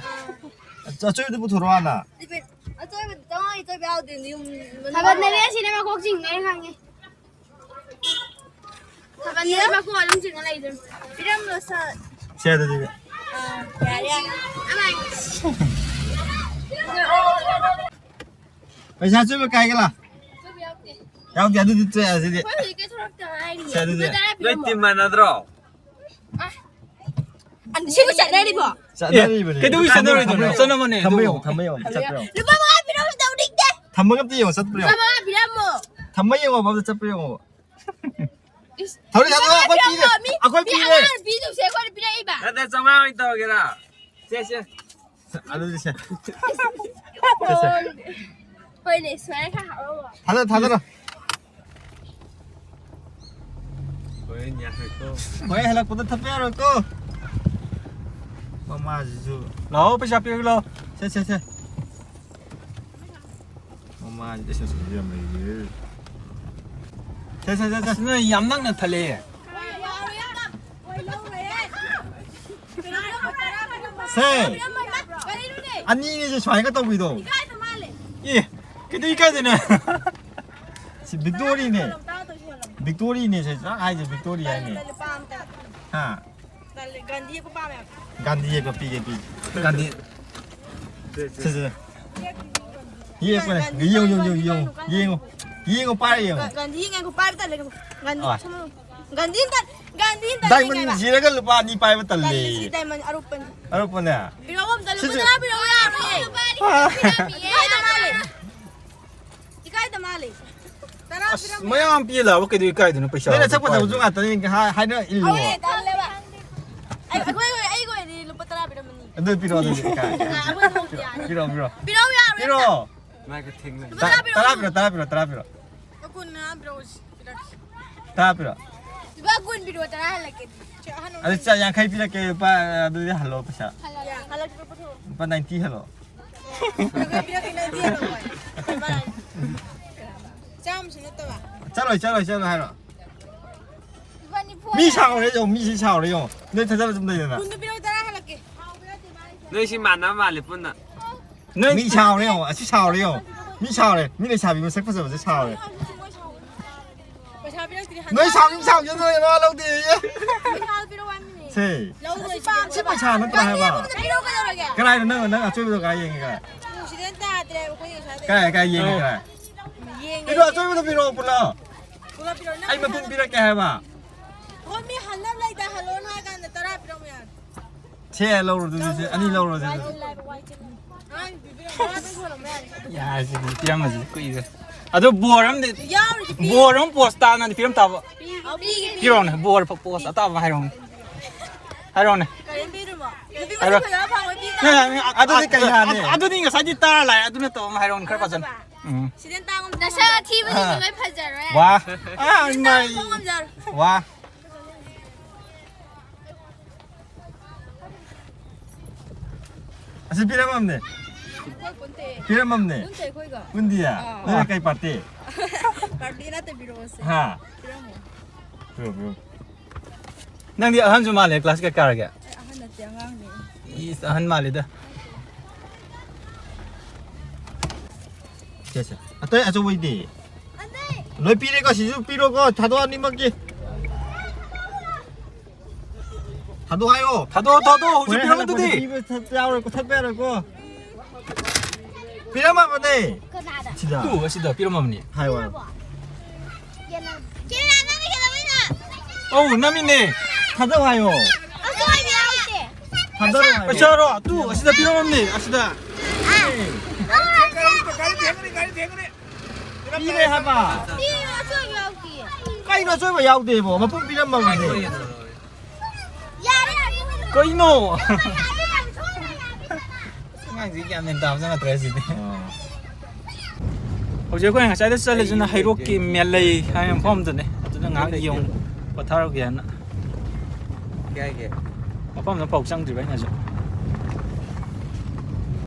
ꯑꯆꯣꯏꯕꯗꯨ ꯄꯨꯊꯣꯔꯛꯑꯣ ꯍꯥꯟꯅ꯫ ꯖꯤꯄꯦ, ꯑꯆꯣꯏꯕ, ꯆꯥꯝꯃꯉꯥꯒꯤ ꯑꯆꯣꯏꯕ ꯌꯥꯎꯗꯦ, ꯌꯨꯝ ꯊꯥꯕꯜꯗꯅꯦ ꯑꯁꯤꯅꯦ ꯃꯀꯣꯛ ꯆꯤꯡꯉꯦ ꯈꯪꯉꯦ꯫ ꯊꯥꯕꯜꯗꯅꯦ ꯃꯀꯣꯛ ꯑꯗꯨꯝ ꯆꯤꯡꯉ ꯂꯩꯗꯣꯏꯅꯦ꯫ ꯄꯤꯔꯝꯃꯣ ꯁꯥꯔ꯫ ꯁꯦ ꯑꯗꯨꯗꯤ꯫ ꯑꯥ, ꯌꯥꯔꯦ, ꯌꯥꯔꯦ꯫ ꯄꯩꯁꯥ ꯑꯆꯣꯏꯕ ꯀꯥꯏꯒꯦ ꯂꯥ? ꯌꯥꯎꯗꯦ, ꯑꯗꯨꯗꯤ ꯇꯣꯛꯑꯦ ꯑꯁꯤꯗꯤ꯫ ꯑꯩꯈꯣꯏ ꯍꯧꯖꯤꯛ ꯀꯩꯊꯣꯔꯛꯇ ꯉꯥꯏꯔꯤꯌꯦ꯫ ꯁꯦ ꯑꯗꯨꯗꯤ꯫ ꯂꯨꯄꯥ ꯇꯔꯥ ꯅꯣꯏ ꯄꯤꯔꯝꯃꯣ꯫ ꯇꯤꯝ ꯃꯥꯟꯅꯗ꯭ꯔꯣ? ꯑ, ꯁꯤꯕꯨ ꯆꯠꯅꯔꯤꯕꯣ? ꯆꯠꯅꯔꯤꯕꯅꯦ꯫ ꯀꯩꯗꯧꯕꯩ ꯆꯠꯅꯔꯣꯏꯗꯣꯏꯅꯣ? ꯆꯠꯅꯕꯅꯦ, ꯊꯝꯕ ꯑꯗꯨꯕꯨ꯫ ꯌꯦꯡꯉꯣ, ꯊꯝꯕ ꯌꯦꯡꯉꯣ, ꯆꯠꯄ꯭ꯔꯥ ꯌꯦꯡꯉꯣ꯫ ꯂꯨꯄꯥ ꯃꯉꯥ ꯄꯤꯔꯝꯃꯣ ꯇꯧꯅꯤꯡꯗꯦ꯫ ꯊꯝꯕꯒ ꯑꯝꯇ ꯌꯦꯡꯉꯣ, ꯆꯠꯄ꯭ꯔꯥ ꯂꯨꯄꯥ ꯌꯦꯡꯉꯣ꯫ ꯃꯉꯥ ꯄꯤꯔꯝꯃꯣ꯫ ꯊꯝꯕ ꯌꯦꯡꯉꯣ, ꯑꯝꯇ ꯆꯠꯄ꯭ꯔꯥ ꯌꯦꯡꯉꯣ꯫ ꯏꯁ, ꯊꯧꯔꯤ ꯊꯥꯗꯣꯛꯑꯣ, ꯂꯨꯄꯥ ꯃꯉꯥ ꯑꯩꯈꯣꯏ ꯄꯤꯔꯦ꯫ ꯄꯤꯔꯝꯃꯣ, ꯃꯤ, ꯑꯩꯈꯣꯏ ꯃꯤ ꯄꯤꯔꯦ꯫ ꯑꯉꯥꯡ ꯅꯨꯄꯤꯗꯨꯁꯦ ꯑꯩꯈꯣꯏꯗ ꯄꯤꯔꯛꯏꯕ꯫ ꯅꯠꯇꯦ, ꯆꯥꯝꯃꯉꯥ ꯑꯣꯏꯅ ꯇꯧꯔꯒꯦꯔꯥ? ꯁꯦ, ꯁꯦ꯫ ꯑꯗꯨꯗꯤ ꯁꯦ꯫ ꯁꯦ, ꯁꯦ꯫ ꯍꯣꯏꯅꯦ, ꯁꯨꯃꯥꯏꯅ ꯈꯔ ꯍꯥꯞꯄꯝꯃꯣ꯫ ꯊꯥꯗꯔꯣ, ꯊꯥꯗꯔꯣ꯫ ꯍꯣꯔꯦꯟ ꯌꯥꯔꯣꯏꯀꯣ꯫ ꯍꯣꯔꯦꯟ ꯍꯜꯂꯛꯄꯗ ꯊꯛꯄ ꯌꯥꯔꯣꯏꯀꯣ꯫ ꯃꯃꯥꯁꯤꯁꯨ꯫ ꯂꯥꯛꯑꯣ, ꯄꯩꯁꯥ ꯄꯤꯔꯒꯦ ꯂꯥꯛꯑꯣ꯫ ꯁꯦ, ꯁꯦ, ꯁꯦ꯫ ꯃꯥꯗꯤ ꯑꯁ, ꯑꯁ, ꯌꯥꯝ ꯂꯩꯌꯦ꯫ ꯁꯦ, ꯁꯦ, ꯁꯦ, ꯁꯦ꯫ ꯑꯁ, ꯅꯣꯏ ꯌꯥꯝ ꯅꯛꯅ ꯊꯜꯂꯦ꯫ ꯁꯦ꯫ ꯑꯅꯤꯅꯦ ꯁꯦ ꯁꯨꯃꯥꯏꯅ ꯇꯧꯕꯤꯗꯣ꯫ ꯑꯦ, ꯀꯩꯗꯧ ꯏꯀꯥꯏꯗꯣꯏꯅꯣ? ꯁꯤ ꯕꯤꯛꯇꯣꯔꯤꯅꯦ꯫ ꯕꯤꯛꯇꯣꯔꯤꯅꯦ ꯁꯦ, ꯆꯥꯛ ꯍꯥꯏꯁꯦ ꯕꯤꯛꯇꯣꯔꯤ ꯍꯥꯏꯅꯦ꯫ ꯍꯥ? ꯒꯥꯟꯙꯤ ꯌꯦꯛꯄ ꯄꯤꯒꯦ, ꯄꯤꯒꯦ꯫ ꯒꯥꯟꯙꯤ꯫ ꯁꯦ, ꯁꯦ꯫ ꯌꯦꯛꯄꯅꯦ꯫ ꯌꯦꯡꯉꯨ, ꯌꯦꯡꯉꯨ, ꯌꯦꯡꯉꯨ, ꯌꯦꯡꯉꯨ꯫ ꯌꯦꯡꯉꯨ, ꯄꯥꯏꯔ ꯌꯦꯡꯉꯨ꯫ ꯒꯥꯟꯙꯤ ꯌꯦꯡꯉꯨ, ꯄꯥꯏꯕ ꯇꯜꯂꯦ꯫ ꯒꯥꯟꯙꯤ ꯑꯥ꯫ ꯁꯨꯝ-, ꯒꯥꯟꯙꯤ ꯑꯝꯇ, ꯒꯥꯟꯙꯤ ꯑꯝꯇ ꯗꯥꯏꯃꯟ ꯌꯦꯡꯒꯦ ꯍꯥꯏꯕ꯫ ꯁꯤꯔꯒ ꯂꯨꯄꯥ ꯑꯅꯤ ꯄꯥꯏꯕ ꯇꯜꯂꯦ꯫ ꯒꯥꯟꯙꯤ ꯁꯤ ꯗꯥꯏꯃꯟ ꯑꯔꯨꯞꯄꯅꯤ꯫ ꯑꯔꯨꯞꯄꯅꯦ꯫ ꯄꯤꯔꯛꯑꯣ ꯑꯝꯇ, ꯂꯨꯄꯥ ꯁꯤꯁꯦ ꯇꯔꯥ ꯄꯤꯔꯛꯑꯣ ꯌꯥꯔꯣꯏꯌꯦ꯫ ꯑꯥ꯫ ꯏꯀꯥꯏꯗ ꯃꯥꯜꯂꯦ꯫ ꯏꯀꯥꯏꯗ ꯃꯥꯜꯂꯦ꯫ ꯇꯔꯥ ꯑꯁ, ꯄꯤꯔꯝꯃꯦ꯫ ꯃꯌꯥꯝ ꯄꯤꯌꯦ ꯂꯥꯛꯑꯕ ꯀꯩꯗꯧ ꯏꯀꯥꯏꯗꯣꯏꯅꯣ ꯄꯩꯁꯥ ꯅꯣꯏꯅ ꯁꯛ ꯐꯖꯕꯁꯨ ꯉꯥꯛꯇꯅꯤ, ꯍꯥꯏ-, ꯍꯥꯏꯅ ꯏꯜꯂꯣ꯫ ꯑꯩ ꯇꯜꯂꯦꯕ꯫ ꯑꯩ, ꯑꯩꯈꯣꯏ, ꯑꯩꯒꯤ ꯑꯣꯏꯔꯗꯤ ꯂꯨꯄꯥ ꯇꯔꯥ ꯄꯤꯔꯝꯃꯅꯤ꯫ ꯑꯗꯨ ꯄꯤꯔꯛꯑꯣ ꯑꯗꯨꯗꯤ꯫ ꯑ, ꯑꯩꯈꯣꯏ ꯊꯣꯛꯇꯦ ꯌꯥꯔꯦ꯫ ꯄꯤꯔꯛꯑꯣ, ꯄꯤꯔꯛꯑꯣ꯫ ꯄꯤꯔꯛꯑꯣ ꯌꯥꯔꯣꯏ꯫ ꯄꯤꯔꯛꯑꯣ꯫ ꯃꯥꯏꯒ ꯊꯦꯡꯅ꯫ ꯂꯨꯄꯥ ꯇꯔꯥ ꯇꯔꯥ ꯄꯤꯔꯛꯑꯣ, ꯄꯤꯔꯛꯑꯣ꯫ ꯇꯔꯥ ꯄꯤꯔꯛꯑꯣ, ꯇꯔꯥ ꯄꯤꯔꯛꯑꯣ꯫ ꯂꯨꯄꯥ ꯀꯨꯟ ꯄꯤꯔꯛꯑꯣ, ꯇꯔꯥ ꯍꯜꯂꯛꯀꯦ꯫ ꯁꯤ ꯑꯍꯟ ꯑꯗꯨ ꯑꯣꯏꯕꯩ꯫ ꯆꯥ ꯌꯥꯡꯈꯩ ꯄꯤꯔꯛꯀꯦ, ꯂꯨꯄꯥ ꯑꯗꯨꯗꯤ ꯍꯜꯂꯣ ꯄꯩꯁꯥ꯫ ꯍꯜꯂꯛꯑꯣ꯫ ꯍꯜꯂꯛꯄ ꯄꯨꯊꯣꯔꯛꯑꯣ꯫ ꯂꯨꯄꯥ ꯅꯥꯏꯟꯇꯤ ꯍꯜꯂꯣ꯫ ꯌꯥꯡꯈꯩ ꯄꯤꯔꯛꯀꯦ, ꯅꯥꯏꯟꯇꯤ ꯍꯜꯂꯛꯑꯣ꯫ ꯆꯥꯝꯃꯁꯨ ꯅꯠꯇꯕ꯫ ꯆꯠꯂꯣꯏ, ꯆꯠꯂꯣꯏ, ꯆꯠꯂꯣꯏ ꯍꯥꯏꯔꯣ꯫ ꯂꯨꯄꯥ ꯅꯤꯐꯨ ꯃꯤ ꯍꯜꯂꯛꯑꯣ꯫ ꯁꯥꯎꯔꯦ ꯌꯦꯡꯉꯣ, ꯃꯤꯁꯤ ꯁꯥꯎꯔꯦ ꯌꯦꯡꯉꯣ꯫ ꯅꯣꯏ ꯊꯥꯖꯕ ꯁꯨꯝ ꯂꯩꯗꯅ꯫ ꯀꯨꯟꯗꯣ ꯄꯤꯔꯛꯑꯣ, ꯇꯔꯥ ꯍꯜꯂꯛꯀꯦ꯫ ꯅꯣꯏ ꯁꯤ ꯃꯥꯟꯅꯕ ꯃꯥꯜꯂꯦ ꯄꯨꯟꯅ꯫ ꯅꯣꯏ ꯃꯤ ꯁꯥꯎꯔꯦ ꯌꯦꯡꯉꯣ, ꯑꯁꯤ ꯁꯥꯎꯔꯦ ꯌꯦꯡꯉꯣ꯫ ꯃꯤ ꯁꯥꯎꯔꯦ, ꯃꯤ ꯂꯩꯁꯥꯕꯤ ꯃꯁꯛ ꯐꯖꯕꯁꯦ ꯁꯥꯎꯔꯦ꯫ ꯄꯩꯁꯥ ꯄꯤꯔꯛꯇ꯭ꯔꯤ ꯍꯟꯗꯛ꯫ ꯅꯣꯏ ꯁꯥꯎꯅꯤꯡ ꯁꯥꯎꯖꯅꯨ, ꯅꯋꯥ ꯂꯧꯗꯦ꯫ ꯄꯩꯁꯥ ꯄꯤꯔꯛꯑꯣ ꯍꯥꯏꯕꯅꯤꯅꯦ꯫ ꯁꯦ꯫ ꯂꯧꯗꯣꯏ ꯁꯤ ꯄꯥꯝ-, ꯁꯤ ꯄꯩꯁꯥ ꯅꯠꯇ꯭ꯔꯥ ꯍꯥꯏꯕ? ꯄꯤꯔꯛꯑꯣ ꯀꯩꯗꯧꯔꯒꯦ? ꯀꯗꯥꯏꯗ ꯅꯪ, ꯅꯪ ꯑꯆꯣꯏꯕꯗꯣ ꯀꯗꯥꯏ ꯌꯦꯡꯉꯦ ꯀꯗꯥꯏ? ꯎ, ꯁꯤꯗ ꯇꯥꯗ꯭ꯔꯦ ꯑꯩꯈꯣꯏ ꯉꯁꯥꯏꯗꯩ꯫ ꯀꯗꯥꯏ, ꯀꯗꯥꯏ ꯌꯦꯡꯉꯦ ꯀꯗꯥꯏ? ꯌꯦꯡꯉꯦ꯫ ꯄꯤꯔꯛꯑꯣ, ꯑꯆꯣꯏꯕꯗꯣ ꯄꯤꯔꯛꯑꯣ ꯄꯨꯂꯞ꯫ ꯄꯨꯂꯞ ꯄꯤꯔꯛꯑꯣ꯫ ꯅꯪ ꯑꯩ ꯃꯇꯨꯝ ꯄꯩꯁꯥ ꯄꯤꯔꯛꯀꯦ ꯍꯥꯏꯕ꯫ ꯍꯣꯏ, ꯃꯤ ꯍꯟꯅꯕ ꯂꯩꯇ ꯍꯜꯂꯣꯅ ꯍꯥꯏ ꯀꯥꯟꯗ ꯇꯔꯥ ꯄꯤꯔꯛꯑꯣ ꯌꯥꯔꯦ꯫ ꯁꯦ, ꯂꯧꯔꯣ ꯑꯗꯨꯗꯤ, ꯁꯦ, ꯑꯅꯤ ꯂꯧꯔꯣ, ꯁꯦ, ꯑꯗꯨꯗꯤ꯫ ꯌꯥꯔꯦ, ꯁꯤꯗꯤ ꯄꯤꯔꯝꯃꯁꯤ ꯀꯨꯏꯔꯦ꯫ ꯑꯗꯣ ꯕꯣꯔ ꯑꯃꯗꯤ, ꯌꯥꯎꯔꯤꯗꯤ ꯄꯤ-, ꯕꯣꯔ ꯑꯃ ꯄꯣꯁ ꯇꯥꯅꯗꯤ ꯄꯤꯔꯝ ꯇꯥꯕ꯫ ꯄꯤ-, ꯄꯤꯒꯦ, ꯄꯤꯒꯦ꯫ ꯄꯤꯔꯛꯑꯣꯅꯦ, ꯕꯣꯔ ꯄꯣꯁ ꯑꯇꯥꯕ ꯍꯥꯏꯔꯛꯑꯣꯅꯦ꯫ ꯍꯥꯏꯔꯛꯑꯣꯅꯦ꯫ ꯀꯔꯤꯝ ꯄꯤꯔꯨꯅꯣ꯫ ꯅꯨꯄꯤ ꯍꯥꯏꯔꯣ꯫ ꯃꯁꯛ ꯐꯖꯕ ꯐꯪꯉꯣꯏ, ꯄꯤ-, ꯑꯗꯨꯗꯤ ꯀꯩ ꯌꯥꯅꯤ? ꯑꯗꯨ-, ꯑꯗꯨꯗꯤ ꯉꯁꯥꯏꯗꯤ ꯇꯥꯔ ꯂꯥꯛꯑꯦ, ꯑꯗꯨ ꯅꯠꯇꯕ ꯑꯃ ꯍꯥꯏꯔꯛꯑꯣꯅꯦ, ꯈꯔ ꯐꯖꯅ꯫ ꯎꯝ꯫ ꯁꯤꯗꯅ ꯇꯥꯡꯉꯝ-, ꯅꯁꯛ ꯑꯊꯤꯕꯁꯤꯡꯗꯣ ꯑꯥ꯫ ꯂꯣꯏ ꯐꯖꯔꯣꯏ꯫ ꯋꯥ꯫ ꯑꯥ, ꯁꯤꯗꯅ ꯏꯃꯥꯏ꯫ ꯇꯥꯡꯉꯝ ꯉꯝꯖꯔꯣꯏ꯫ ꯋꯥ꯫ ꯑꯁꯤ ꯄꯤꯔꯝꯃꯕꯅꯦ꯫ ꯑꯩꯈꯣꯏ ꯄꯨꯟꯗꯦ꯫ ꯄꯤꯔꯝꯃꯝꯅꯦ꯫ ꯄꯨꯟꯗꯦ ꯑꯩꯈꯣꯏꯒ꯫ ꯄꯨꯟꯗꯤꯌꯦ? ꯑꯥ꯫ ꯅꯣꯏꯅ ꯀꯩ ꯄꯥꯔꯇꯤ? ꯄꯥꯔꯇꯤ ꯅꯠꯇꯦ, ꯄꯤꯔꯛꯑꯣꯁꯦ꯫ ꯍꯥ? ꯄꯤꯔꯝꯃꯣ꯫ ꯄꯤꯔꯣ, ꯄꯤꯔꯣ꯫ ꯅꯪꯗꯤ ꯑꯍꯟꯁꯨ ꯃꯥꯜꯂꯦ, ꯀ꯭ꯂꯥꯁ ꯀꯌꯥ ꯀꯥꯔꯒꯦ? ꯑꯩ ꯑꯍꯟ ꯅꯠꯇꯦ, ꯑꯉꯥꯡꯅꯦ꯫ ꯏꯁ, ꯑꯍꯟ ꯃꯥꯜꯂꯤꯗ꯫ ꯁꯦ, ꯁꯦ꯫ ꯑꯇꯩ ꯑꯆꯧꯕꯩꯗꯤ? ꯂꯣꯏ ꯄꯤꯔꯦꯀꯣ, ꯁꯤꯁꯨ ꯄꯤꯔꯣꯀꯣ, ꯊꯥꯗꯣꯛ ꯑꯅꯤꯃꯛꯀꯤ꯫ ꯊꯥꯗꯣꯛ ꯍꯥꯏꯌꯣ꯫ ꯊꯥꯗꯣꯛꯑꯣ, ꯊꯥꯗꯣꯛꯑꯣ, ꯍꯧꯖꯤꯛ ꯍꯣꯔꯦꯟ ꯄꯤꯔꯛꯑꯣ ꯑꯗꯨꯗꯤ꯫ ꯍꯜꯂꯛꯄꯗ ꯄꯤꯕ ꯊꯠ-, ꯌꯥꯎꯔꯣꯏꯀꯣ, ꯊꯠꯄ ꯌꯥꯔꯣꯏꯀꯣ꯫ ꯄꯤꯔꯝꯃꯕꯅꯦ꯫ ꯀꯅꯥꯗ? ꯁꯤꯗ꯫ ꯇꯨ, ꯑꯁꯤꯗ ꯄꯤꯔꯝꯃꯕꯅꯤ꯫ ꯍꯥꯏꯌꯣ, ꯍꯥꯏꯌꯣ꯫ ꯀꯦꯅꯥ-, ꯀꯦꯅꯥ, ꯅꯪꯗꯤ ꯀꯩꯗꯧꯔꯤꯅꯣ? ꯑꯧ, ꯅꯝꯃꯤꯅꯦ꯫ ꯊꯥꯗꯧ ꯍꯥꯏꯌꯣ꯫ ꯑꯁꯣꯏꯕ ꯌꯥꯎꯗꯦ꯫ ꯊꯥꯗꯧ ꯍꯥꯏꯌꯣ꯫ ꯄꯩꯁꯥꯔꯣ? ꯇꯨ, ꯑꯁꯤꯗ ꯄꯤꯔꯝꯃꯕꯅꯤ, ꯑꯁꯤꯗ꯫ ꯄꯤꯔꯦ ꯍꯥꯏꯕ꯫ ꯄꯤꯔꯦ, ꯑꯁꯣꯏꯕ ꯌꯥꯎꯗꯤꯌꯦ꯫ ꯀꯩꯅꯣ ꯑꯁꯣꯏꯕ ꯌꯥꯎꯗꯦꯕꯣ? ꯃꯄꯨꯡ ꯄꯤꯔꯝꯃꯕꯅꯦ꯫ ꯌꯥꯔꯦ, ꯌꯥꯔꯦ꯫ ꯀꯩꯅꯣ? ꯑꯉꯥꯡꯁꯤ ꯒ꯭ꯌꯥꯟ ꯃꯦꯟ ꯇꯥꯕ ꯆꯪꯉꯛꯇ꯭ꯔꯦ ꯁꯤꯗꯤ꯫ ꯑꯥ꯫ ꯍꯧꯖꯤꯛ ꯑꯩꯈꯣꯏꯅ ꯉꯁꯥꯏꯗ ꯆꯠꯂꯤꯁꯤꯅ ꯍꯩꯔꯣꯛꯀꯤ ꯃꯦꯂꯩ ꯍꯥꯏꯕ ꯃꯐꯝꯗꯨꯅꯦ꯫ ꯑꯗꯨꯗ ꯉꯥꯏꯍꯥꯛ ꯌꯦꯡꯉꯨ, ꯄꯣꯊꯥꯔꯨꯒꯦ ꯍꯥꯏꯅ꯫ ꯀꯩ ꯍꯥꯏꯒꯦ? ꯃꯐꯝꯗ ꯄꯥꯎ ꯆꯪꯗ꯭ꯔꯤꯕ ꯑꯩꯅꯁꯨ꯫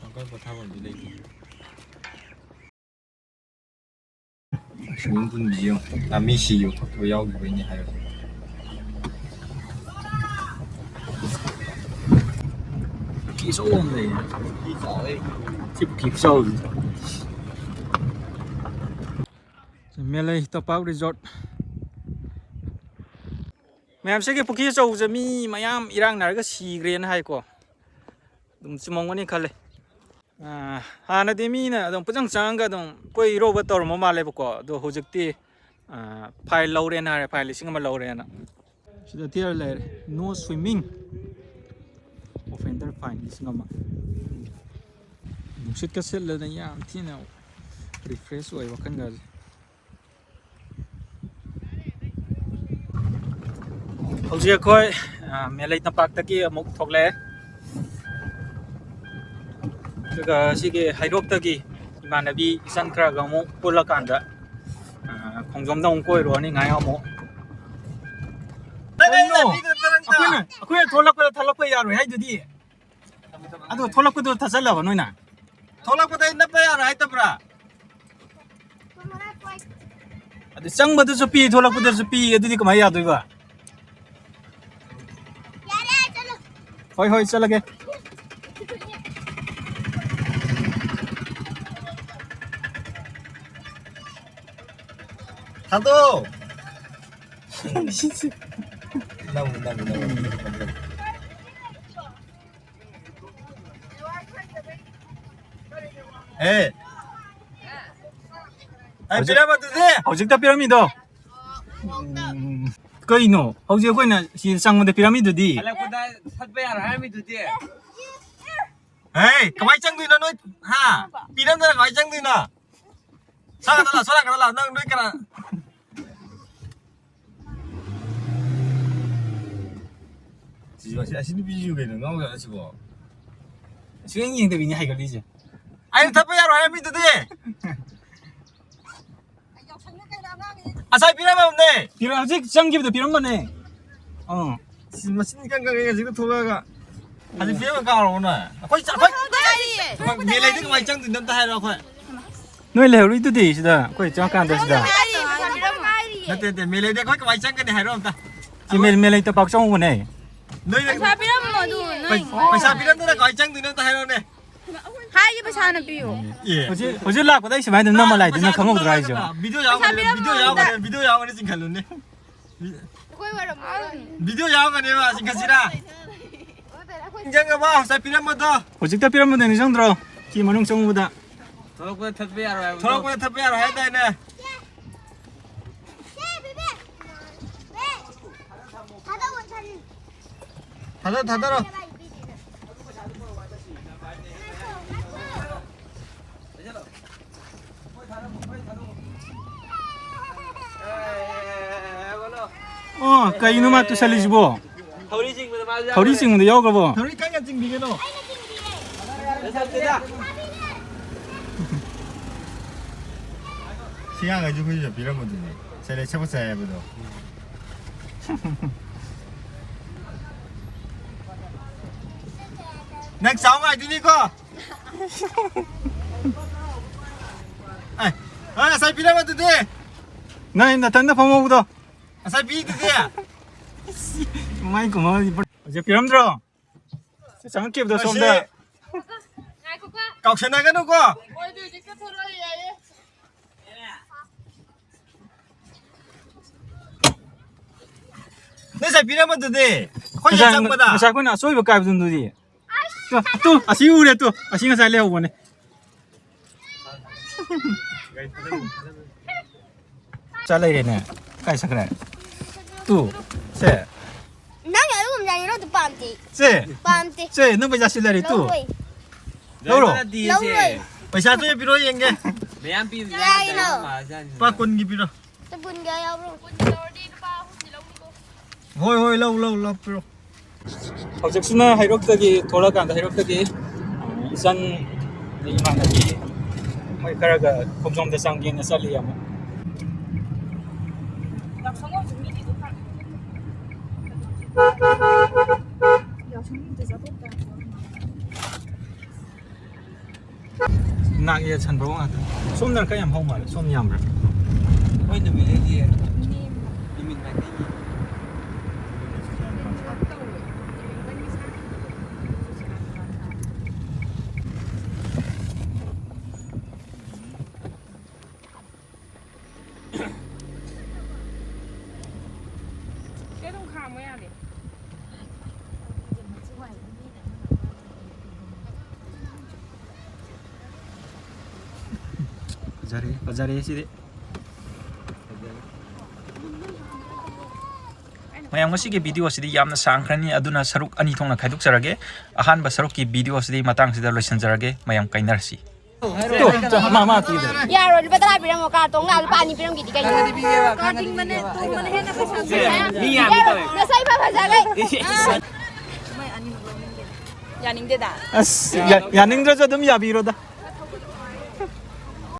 ꯑꯪꯀꯜ ꯄꯣꯊꯥꯐꯝꯗꯤ ꯂꯩꯇꯦ꯫ Swimming poolꯁꯤ ꯌꯦꯡꯉꯨ꯫ ꯉꯥꯃꯤ ꯁꯤꯌꯨ ꯈꯣꯠꯄ ꯌꯥꯎꯈꯤꯕꯩꯅꯦ ꯍꯥꯏꯕꯁꯦ꯫ ꯄꯨꯈ꯭ꯔꯤ ꯑꯆꯧꯕ ꯑꯃ ꯂꯩꯌꯦ꯫ ꯄꯨꯈ꯭ꯔꯤ ꯆꯥꯎꯋꯦ꯫ ꯁꯤ ꯄꯨꯈ꯭ꯔꯤ ꯈꯨꯆꯥꯎꯁꯤꯗꯤ꯫ ꯃꯦꯂꯩ ꯇꯝꯄꯥꯛ ꯔꯤꯖꯣꯔꯠ꯫ ꯃꯌꯥꯝ, ꯁꯤꯒꯤ ꯄꯨꯈ꯭ꯔꯤ ꯑꯆꯧꯕꯁꯦ ꯃꯤ ꯃꯌꯥꯝ ꯏꯔꯥꯡꯅꯔꯒ ꯁꯤꯈ꯭ꯔꯦꯅ ꯍꯥꯏꯀꯣ꯫ ꯑꯗꯨꯝ ꯆꯨꯝꯃꯝꯒꯅꯤ ꯈꯜꯂꯦ꯫ ꯑꯥ, ꯍꯥꯟꯅꯗꯤ ꯃꯤꯅ ꯑꯗꯨꯝ ꯄꯨꯆꯪ ꯆꯪꯉꯒ ꯑꯗꯨꯝ ꯀꯣꯏ ꯏꯔꯧꯕ ꯇꯧꯔꯝꯕ ꯃꯥꯜꯂꯦꯕꯀꯣ꯫ ꯑꯗꯣ ꯍꯧꯖꯤꯛꯇꯤ, ꯑꯥ, fine ꯂꯧꯔꯦꯅ ꯍꯥꯏꯔꯦ, fine ꯂꯤꯁꯤꯡ ꯑꯃ ꯂꯧꯔꯦꯅ꯫ ꯁꯤꯗ ꯊꯤꯔ ꯂꯩꯔꯦ, "No swimming, offender fine ꯂꯤꯁꯤꯡ ꯑꯃ"꯫ ꯅꯨꯡꯁꯤꯠꯀ ꯁꯤꯠꯂꯗꯅ ꯌꯥꯝ ꯊꯤꯅ refresh ꯑꯣꯏ ꯋꯥꯈꯜꯒꯁꯦ꯫ ꯍꯧꯖꯤꯛ ꯑꯩꯈꯣꯏ, ꯑ, ꯃꯦꯂꯩ ꯇꯝꯄꯥꯛꯇꯒꯤ ꯑꯃꯨꯛ ꯊꯣꯛꯂꯛꯑꯦ꯫ ꯑꯗꯨꯒ ꯁꯤꯒꯤ ꯍꯩꯔꯣꯛꯇꯒꯤ ꯏꯃꯥꯟꯅꯕꯤ ꯏꯆꯟ ꯈꯔꯒ ꯑꯃꯨꯛ ꯄꯨꯜꯂꯀꯥꯟꯗ, ꯑ, ꯈꯣꯡꯖꯣꯝꯗ ꯑꯃꯨꯛ ꯀꯣꯏꯔꯨꯔꯅꯤ ꯉꯥꯏꯍꯥꯛ ꯑꯃꯨꯛ꯫ ꯀꯩꯅꯣ? ꯑꯩꯈꯣꯏꯅ, ꯑꯩꯈꯣꯏꯅ ꯊꯣꯛꯂꯛꯄꯗ ꯊꯠꯂꯛꯄ ꯌꯥꯔꯣꯏ ꯍꯥꯏꯗꯨꯗꯤ꯫ ꯑꯗꯣ ꯊꯣꯛꯂꯛꯄꯗꯣ ꯊꯠꯆꯜꯂꯕ ꯅꯣꯏꯅ? ꯊꯣꯛꯂꯛꯄꯗ ꯑꯩ ꯅꯞꯄ ꯌꯥꯔꯣꯏ ꯍꯥꯏꯗꯕ꯭ꯔꯥ? ꯑꯗꯨ ꯆꯪꯕꯗꯁꯨ ꯄꯤ, ꯊꯣꯛꯂꯛꯄꯗꯁꯨ ꯄꯤ, ꯑꯗꯨꯗꯤ ꯀꯃꯥꯏꯅ ꯌꯥꯗꯣꯏꯕ? ꯍꯣꯏ, ꯍꯣꯏ, ꯆꯠꯂꯒꯦ꯫ ꯊꯥꯗꯣ꯫ ꯅꯪ, ꯅꯪ, ꯅꯪ꯫ ꯑꯦ꯫ ꯑꯩ ꯍꯧꯖꯤꯛ ꯄꯤꯔꯝꯕꯗꯨꯗꯤ? ꯍꯧꯖꯤꯛꯇ ꯄꯤꯔꯝꯃꯤꯗꯣ꯫ ꯎꯝ, ꯀꯩꯅꯣ? ꯍꯧꯖꯤꯛ ꯑꯩꯈꯣꯏꯅ ꯁꯤ ꯆꯪꯕꯗ ꯄꯤꯔꯝꯃꯤꯗꯨꯗꯤ? ꯍꯜꯂꯛꯄꯗ ꯁꯠꯄ ꯌꯥꯔꯣꯏ ꯍꯥꯏꯔꯝꯃꯤꯗꯨꯗꯤ? ꯍꯦ, ꯀꯃꯥꯏ ꯆꯪꯗꯣꯏꯅꯣ ꯅꯣꯏ? ꯍꯥ? ꯄꯤꯔꯝꯗꯅ ꯀꯃꯥꯏ ꯆꯪꯗꯣꯏꯅꯣ? ꯁꯣꯝ ꯅꯥꯀꯟꯗ ꯂꯥꯛꯑꯣ, ꯁꯣꯝ ꯅꯥꯀꯟꯗ ꯂꯥꯛꯑꯣ꯫ ꯅꯪ ꯅꯣꯏ ꯀꯅꯥ? ꯁꯤꯁꯨ ꯑꯁꯤ, ꯑꯁꯤ ꯅꯨꯄꯤꯁꯤꯁꯨ ꯀꯩꯅꯣ ꯉꯥꯎꯖꯥꯠꯂ ꯁꯤꯕꯣ? ꯁꯨꯡꯌꯦꯡ ꯌꯦꯡꯗꯕꯤꯅꯤ ꯍꯥꯏꯒꯠꯂꯤꯁꯦ꯫ ꯑꯩꯅ ꯊꯠꯄ ꯌꯥꯔꯣꯏ ꯍꯥꯏꯔꯝꯃꯤꯗꯨꯗꯤ꯫ ꯉꯁꯥꯏ ꯄꯤꯔꯝꯃꯕꯅꯦ꯫ ꯄꯤꯔꯝ-, ꯍꯧꯖꯤꯛ ꯆꯪꯈꯤꯕꯗ ꯄꯤꯔꯝꯕꯅꯦ꯫ ꯑꯥ꯫ ꯁꯤ ꯃꯆꯤꯟ ꯏꯀꯪ ꯀꯪꯉꯦ ꯍꯧꯖꯤꯛꯇ ꯊꯣꯛꯂꯛꯑꯒ꯫ ꯍꯧꯖꯤꯛ ꯄꯤꯔꯝꯕ ꯀꯥꯎꯔꯕꯣ ꯅꯣꯏ? ꯑꯩꯈꯣꯏ ꯆ-, ꯑꯩꯈꯣꯏ ꯃꯦꯂꯩꯗ ꯀꯃꯥꯏꯅ ꯆꯪꯗꯣꯏꯅꯣ ꯑꯝꯇ ꯍꯥꯏꯔꯣ ꯑꯩꯈꯣꯏ꯫ ꯅꯣꯏ ꯂꯩꯍꯧꯔꯤꯗꯨꯗꯤ ꯁꯤꯗ ꯑꯩꯈꯣꯏ ꯆꯪꯉꯀꯥꯟꯗ ꯁꯤꯗ꯫ ꯅꯠꯇꯦ, ꯅꯠꯇꯦ, ꯃꯦꯂꯩꯗ ꯑꯩꯈꯣꯏ ꯀꯃꯥꯏꯅ ꯆꯪꯒꯅꯤ ꯍꯥꯏꯔꯣ ꯑꯝꯇ꯫ ꯁꯤ ꯃꯦ-, ꯃꯦꯂꯩ ꯇꯄꯥꯛ ꯆꯪꯉꯨꯕꯅꯦ꯫ ꯅꯣꯏ ꯄꯩꯁꯥ ꯄꯤꯔꯝꯃꯣ ꯑꯗꯨ ꯅꯣꯏ꯫ ꯄꯩ-, ꯄꯩꯁꯥ ꯄꯤꯔꯝꯗꯅ ꯀꯃꯥꯏꯅ ꯆꯪꯗꯣꯏꯅꯣ ꯑꯝꯇ ꯍꯥꯏꯔꯣꯅꯦ꯫ ꯍꯥꯏꯒꯤ ꯄꯩꯁꯥꯅ ꯄꯤꯌꯨ꯫ ꯑꯦ꯫ ꯍꯧꯖꯤꯛ, ꯍꯧꯖꯤꯛ ꯂꯥꯛꯄꯗ ꯑꯩ ꯁꯨꯃꯥꯏꯅ ꯅꯝꯃ ꯂꯥꯛꯏꯗꯨꯅ ꯈꯪꯍꯧꯗ꯭ꯔꯥ ꯍꯥꯏꯁꯦ? ꯚꯤꯗꯤꯑꯣ ꯌꯥꯎꯔꯝꯒꯅꯤ, ꯄꯩꯁꯥ ꯄꯤꯔꯝꯃꯣ ꯚꯤꯗꯤꯑꯣ ꯑꯝꯇ꯫ ꯌꯥꯎꯔꯝꯒꯅꯤ, ꯚꯤꯗꯤꯑꯣ ꯌꯥꯎꯔꯝꯒꯅꯤ ꯆꯤꯡꯈꯠꯂꯨꯅꯦ꯫ ꯑꯩꯈꯣꯏ ꯑꯣꯏꯔꯝꯃꯔꯣꯏ꯫ ꯚꯤꯗꯤꯑꯣ ꯌꯥꯎꯔꯝꯒꯅꯦꯕ ꯆꯤꯡꯈꯠꯁꯤꯔꯥ? ꯅꯤꯡꯁꯤꯡꯉꯕꯣ ꯉꯁꯥꯏ ꯄꯤꯔꯝꯕꯗꯣ? ꯍꯧꯖꯤꯛꯇ ꯄꯤꯔꯝꯕꯗꯣ ꯅꯤꯡꯁꯤꯡꯗ꯭ꯔꯣ? ꯁꯤ ꯃꯅꯨꯡ ꯆꯪꯉꯨꯕꯗ꯫ ꯊꯣꯛꯂꯛꯄꯗ ꯊꯠꯄ ꯌꯥꯔꯣꯏ ꯍꯥꯏꯕꯗꯣ꯫ ꯊꯣꯛꯂꯛꯄꯗ ꯊꯠꯄ ꯌꯥꯔꯣꯏ ꯍꯥꯏꯗꯥꯏꯅꯦ? ꯊꯥꯗꯧ, ꯊꯥꯗꯧ꯫ ꯑꯣ, ꯀꯩꯅꯣ ꯃꯥ ꯇꯨꯁꯜꯂꯤꯁꯤꯕꯣ? ꯊꯧꯔꯤ ꯆꯤꯡꯕꯗ ꯃꯥꯁꯨ ꯊꯧꯔꯤ ꯌꯥꯎꯈ꯭ꯔꯦ꯫ ꯆꯤꯡꯕꯗ ꯌꯥꯎꯈ꯭ꯔꯕꯣ? ꯊꯧꯔꯤ ꯀꯟꯅ ꯆꯤꯡꯕꯤꯒꯅꯣ꯫ ꯅꯠꯇꯦꯗ꯫ ꯁꯤ ꯑꯉꯥꯡꯈꯩꯁꯨ ꯑꯩꯈꯣꯏꯁꯨ ꯄꯤꯔꯝꯕꯗꯨꯅꯦ꯫ ꯁꯦꯂꯦ ꯁꯒꯠ ꯆꯥꯏ ꯍꯥꯏꯕꯗꯣ꯫ ꯅꯪ ꯆꯥꯎ ꯉꯥꯏꯗꯣꯏꯅꯤꯀꯣ꯫ ꯑꯦ, ꯑ, ꯉꯁꯥꯏ ꯄꯤꯔꯝꯕꯗꯨꯗꯤ? ꯅꯪ ꯅꯊꯟꯗ ꯐꯝꯍꯧꯕꯗꯣ꯫ ꯉꯁꯥꯏ ꯄꯤꯗꯨꯗꯤ? ꯃꯥꯏ ꯀꯨꯝꯍꯧꯗꯤ ꯍꯧꯖꯤꯛ ꯄꯤꯔꯝꯗ꯭ꯔꯣ? ꯁꯤ ꯆꯪꯉꯛꯈꯤꯕꯗꯣ ꯁꯣꯝꯗ꯫ ꯉꯥꯏꯈꯣꯀꯣ꯫ ꯀꯥꯎꯁꯟꯅꯒꯅꯨꯀꯣ꯫ ꯍꯣꯏ, ꯑꯗꯨ ꯍꯧꯖꯤꯛ ꯆꯠꯊꯣꯔꯛꯑꯣ, ꯌꯥꯏꯌꯦ꯫ ꯅꯣꯏ ꯉꯁꯥꯏ ꯄꯤꯔꯝꯕꯗꯨꯗꯤ? ꯑꯩꯈꯣꯏꯅ ꯉꯁꯥꯏ, ꯆꯪꯕꯗ꯫ ꯉꯁꯥꯏ ꯑꯩꯈꯣꯏꯅ ꯑꯆꯣꯏꯕ ꯀꯥꯏꯕꯗꯨꯗꯤ꯫ ꯇꯨ, ꯇꯨ, ꯑꯁꯤ ꯎꯔꯦ ꯇꯨ꯫ ꯑꯁꯤ ꯉꯁꯥꯏ ꯂꯩꯍꯧꯕꯅꯦ꯫ ꯆꯥ ꯂꯩꯔꯦꯅꯦ꯫ ꯀꯥꯏ ꯆꯠꯈ꯭ꯔꯦ? ꯇꯨ, ꯁꯦ꯫ ꯅꯪ ꯑꯗꯨꯒꯨꯝꯕ ꯌꯥꯅꯤꯡꯉꯤꯔꯣ? ꯑꯗꯨ ꯄꯥꯝꯗꯦ꯫ ꯁꯦ꯫ ꯄꯥꯝꯗꯦ꯫ ꯁꯦ, ꯅꯪ ꯄꯩꯁꯥ ꯁꯤ ꯂꯩꯔꯦ ꯇꯨ꯫ ꯂꯧꯔꯣꯏ꯫ ꯂꯧꯔꯣ꯫ ꯅꯠꯇꯦ, ꯁꯦ꯫ ꯂꯧꯔꯣꯏ꯫ ꯄꯩꯁꯥ ꯆꯣꯏ ꯄꯤꯔꯣ ꯌꯦꯡꯒꯦ꯫ ꯃꯌꯥꯝ ꯄꯤꯕꯅꯦ꯫ ꯀꯌꯥꯒꯤꯅꯣ? ꯂꯨꯄꯥ ꯀꯨꯟꯒꯤ ꯄꯤꯔꯣ꯫ ꯂꯨꯄꯥ ꯀꯨꯟꯒꯤ ꯌꯥꯎꯕ꯭ꯔꯣ? ꯀꯨꯟꯒꯤ ꯂꯧꯔꯗꯤ ꯂꯨꯄꯥ ꯑꯍꯨꯝꯗꯤ ꯂꯧꯅꯤꯀꯣ꯫ ꯍꯣꯏ, ꯍꯣꯏ, ꯂꯧ, ꯂꯧ, ꯂꯧ, ꯄꯤꯔꯣ꯫ ꯍꯧꯖꯤꯛꯁꯤꯅ ꯍꯩꯔꯣꯛꯇꯒꯤ ꯊꯣꯛꯂꯛꯑꯀꯥꯟꯗ ꯍꯩꯔꯣꯛꯇꯒꯤ ꯏꯆꯟ, ꯏꯃꯥꯟꯅꯕꯤ ꯃꯣꯏ ꯈꯔꯒ ꯈꯣꯡꯖꯣꯝꯗ ꯆꯪꯒꯦꯅ ꯆꯠꯂꯤ ꯑꯃꯨꯛ꯫ ꯅꯥꯛ ꯌꯦꯠ ꯁꯟꯕꯧ ꯉꯥꯛꯇ꯫ ꯁꯣꯝꯗꯅ ꯈꯔ ꯌꯥꯝ ꯍꯧ ꯃꯥꯜꯂꯦ꯫ ꯁꯣꯝ ꯌꯥꯝꯕ꯭ꯔꯥ? ꯍꯣꯏ, ꯅꯨꯃꯤꯠ ꯂꯩꯇꯤꯌꯦ꯫ ꯅꯨꯃꯤꯠ ꯃꯥꯏꯀꯩꯒꯤ꯫ ꯁꯤ ꯑꯗꯨꯝ ꯈꯥꯝꯃꯣ ꯌꯥꯅꯤ꯫ ꯐꯖꯔꯦ, ꯐꯖꯔꯦ ꯁꯤꯗꯤ꯫ ꯃꯌꯥꯝ, ꯉꯁꯤꯒꯤ video ꯑꯁꯤꯗꯤ ꯌꯥꯝꯅ ꯁꯥꯡꯈ꯭ꯔꯅꯤ, ꯑꯗꯨꯅ ꯁꯔꯨꯛ ꯑꯅꯤ ꯊꯣꯛꯅ ꯈꯥꯏꯗꯣꯛꯆꯔꯒꯦ꯫ ꯑꯍꯥꯟꯕ ꯁꯔꯨꯛꯀꯤ video ꯑꯁꯤꯗꯤ ꯃꯇꯥꯡꯁꯤꯗ ꯂꯣꯏꯁꯤꯟꯖꯔꯒꯦ꯫ ꯃꯌꯥꯝ ꯀꯥꯏꯅꯔꯁꯤ꯫ ꯇꯨ, ꯇꯨ, ꯃꯥ, ꯃꯥ ꯄꯤꯗꯦ꯫ ꯌꯥꯔꯣꯏ, ꯂꯨꯄꯥ ꯇꯔꯥ ꯄꯤꯔꯝꯃꯣ, ꯀꯥꯔ ꯇꯣꯡꯉ ꯂꯨꯄꯥ ꯑꯅꯤ ꯄꯤꯔꯝꯒꯦꯗꯤ ꯀꯩꯅꯣ? ꯈꯪꯉꯗꯤ ꯄꯤꯒꯦꯕ, ꯈꯪꯉꯗꯤ ꯄꯤꯒꯦꯕ꯫ ꯃꯤ ꯌꯥꯝꯃꯤ ꯌꯥꯔꯣꯏ, ꯇꯧꯋꯦ꯫ ꯅꯁꯛ ꯏꯐ ꯐꯖꯈꯩ꯫ ꯌꯥꯅꯤꯡꯗꯦꯗ꯫ ꯑꯁ, ꯌꯥ-, ꯌꯥꯅꯤꯡꯗ꯭ꯔꯁꯨ ꯑꯗꯨꯝ ꯌꯥꯕꯤꯔꯣꯗ꯫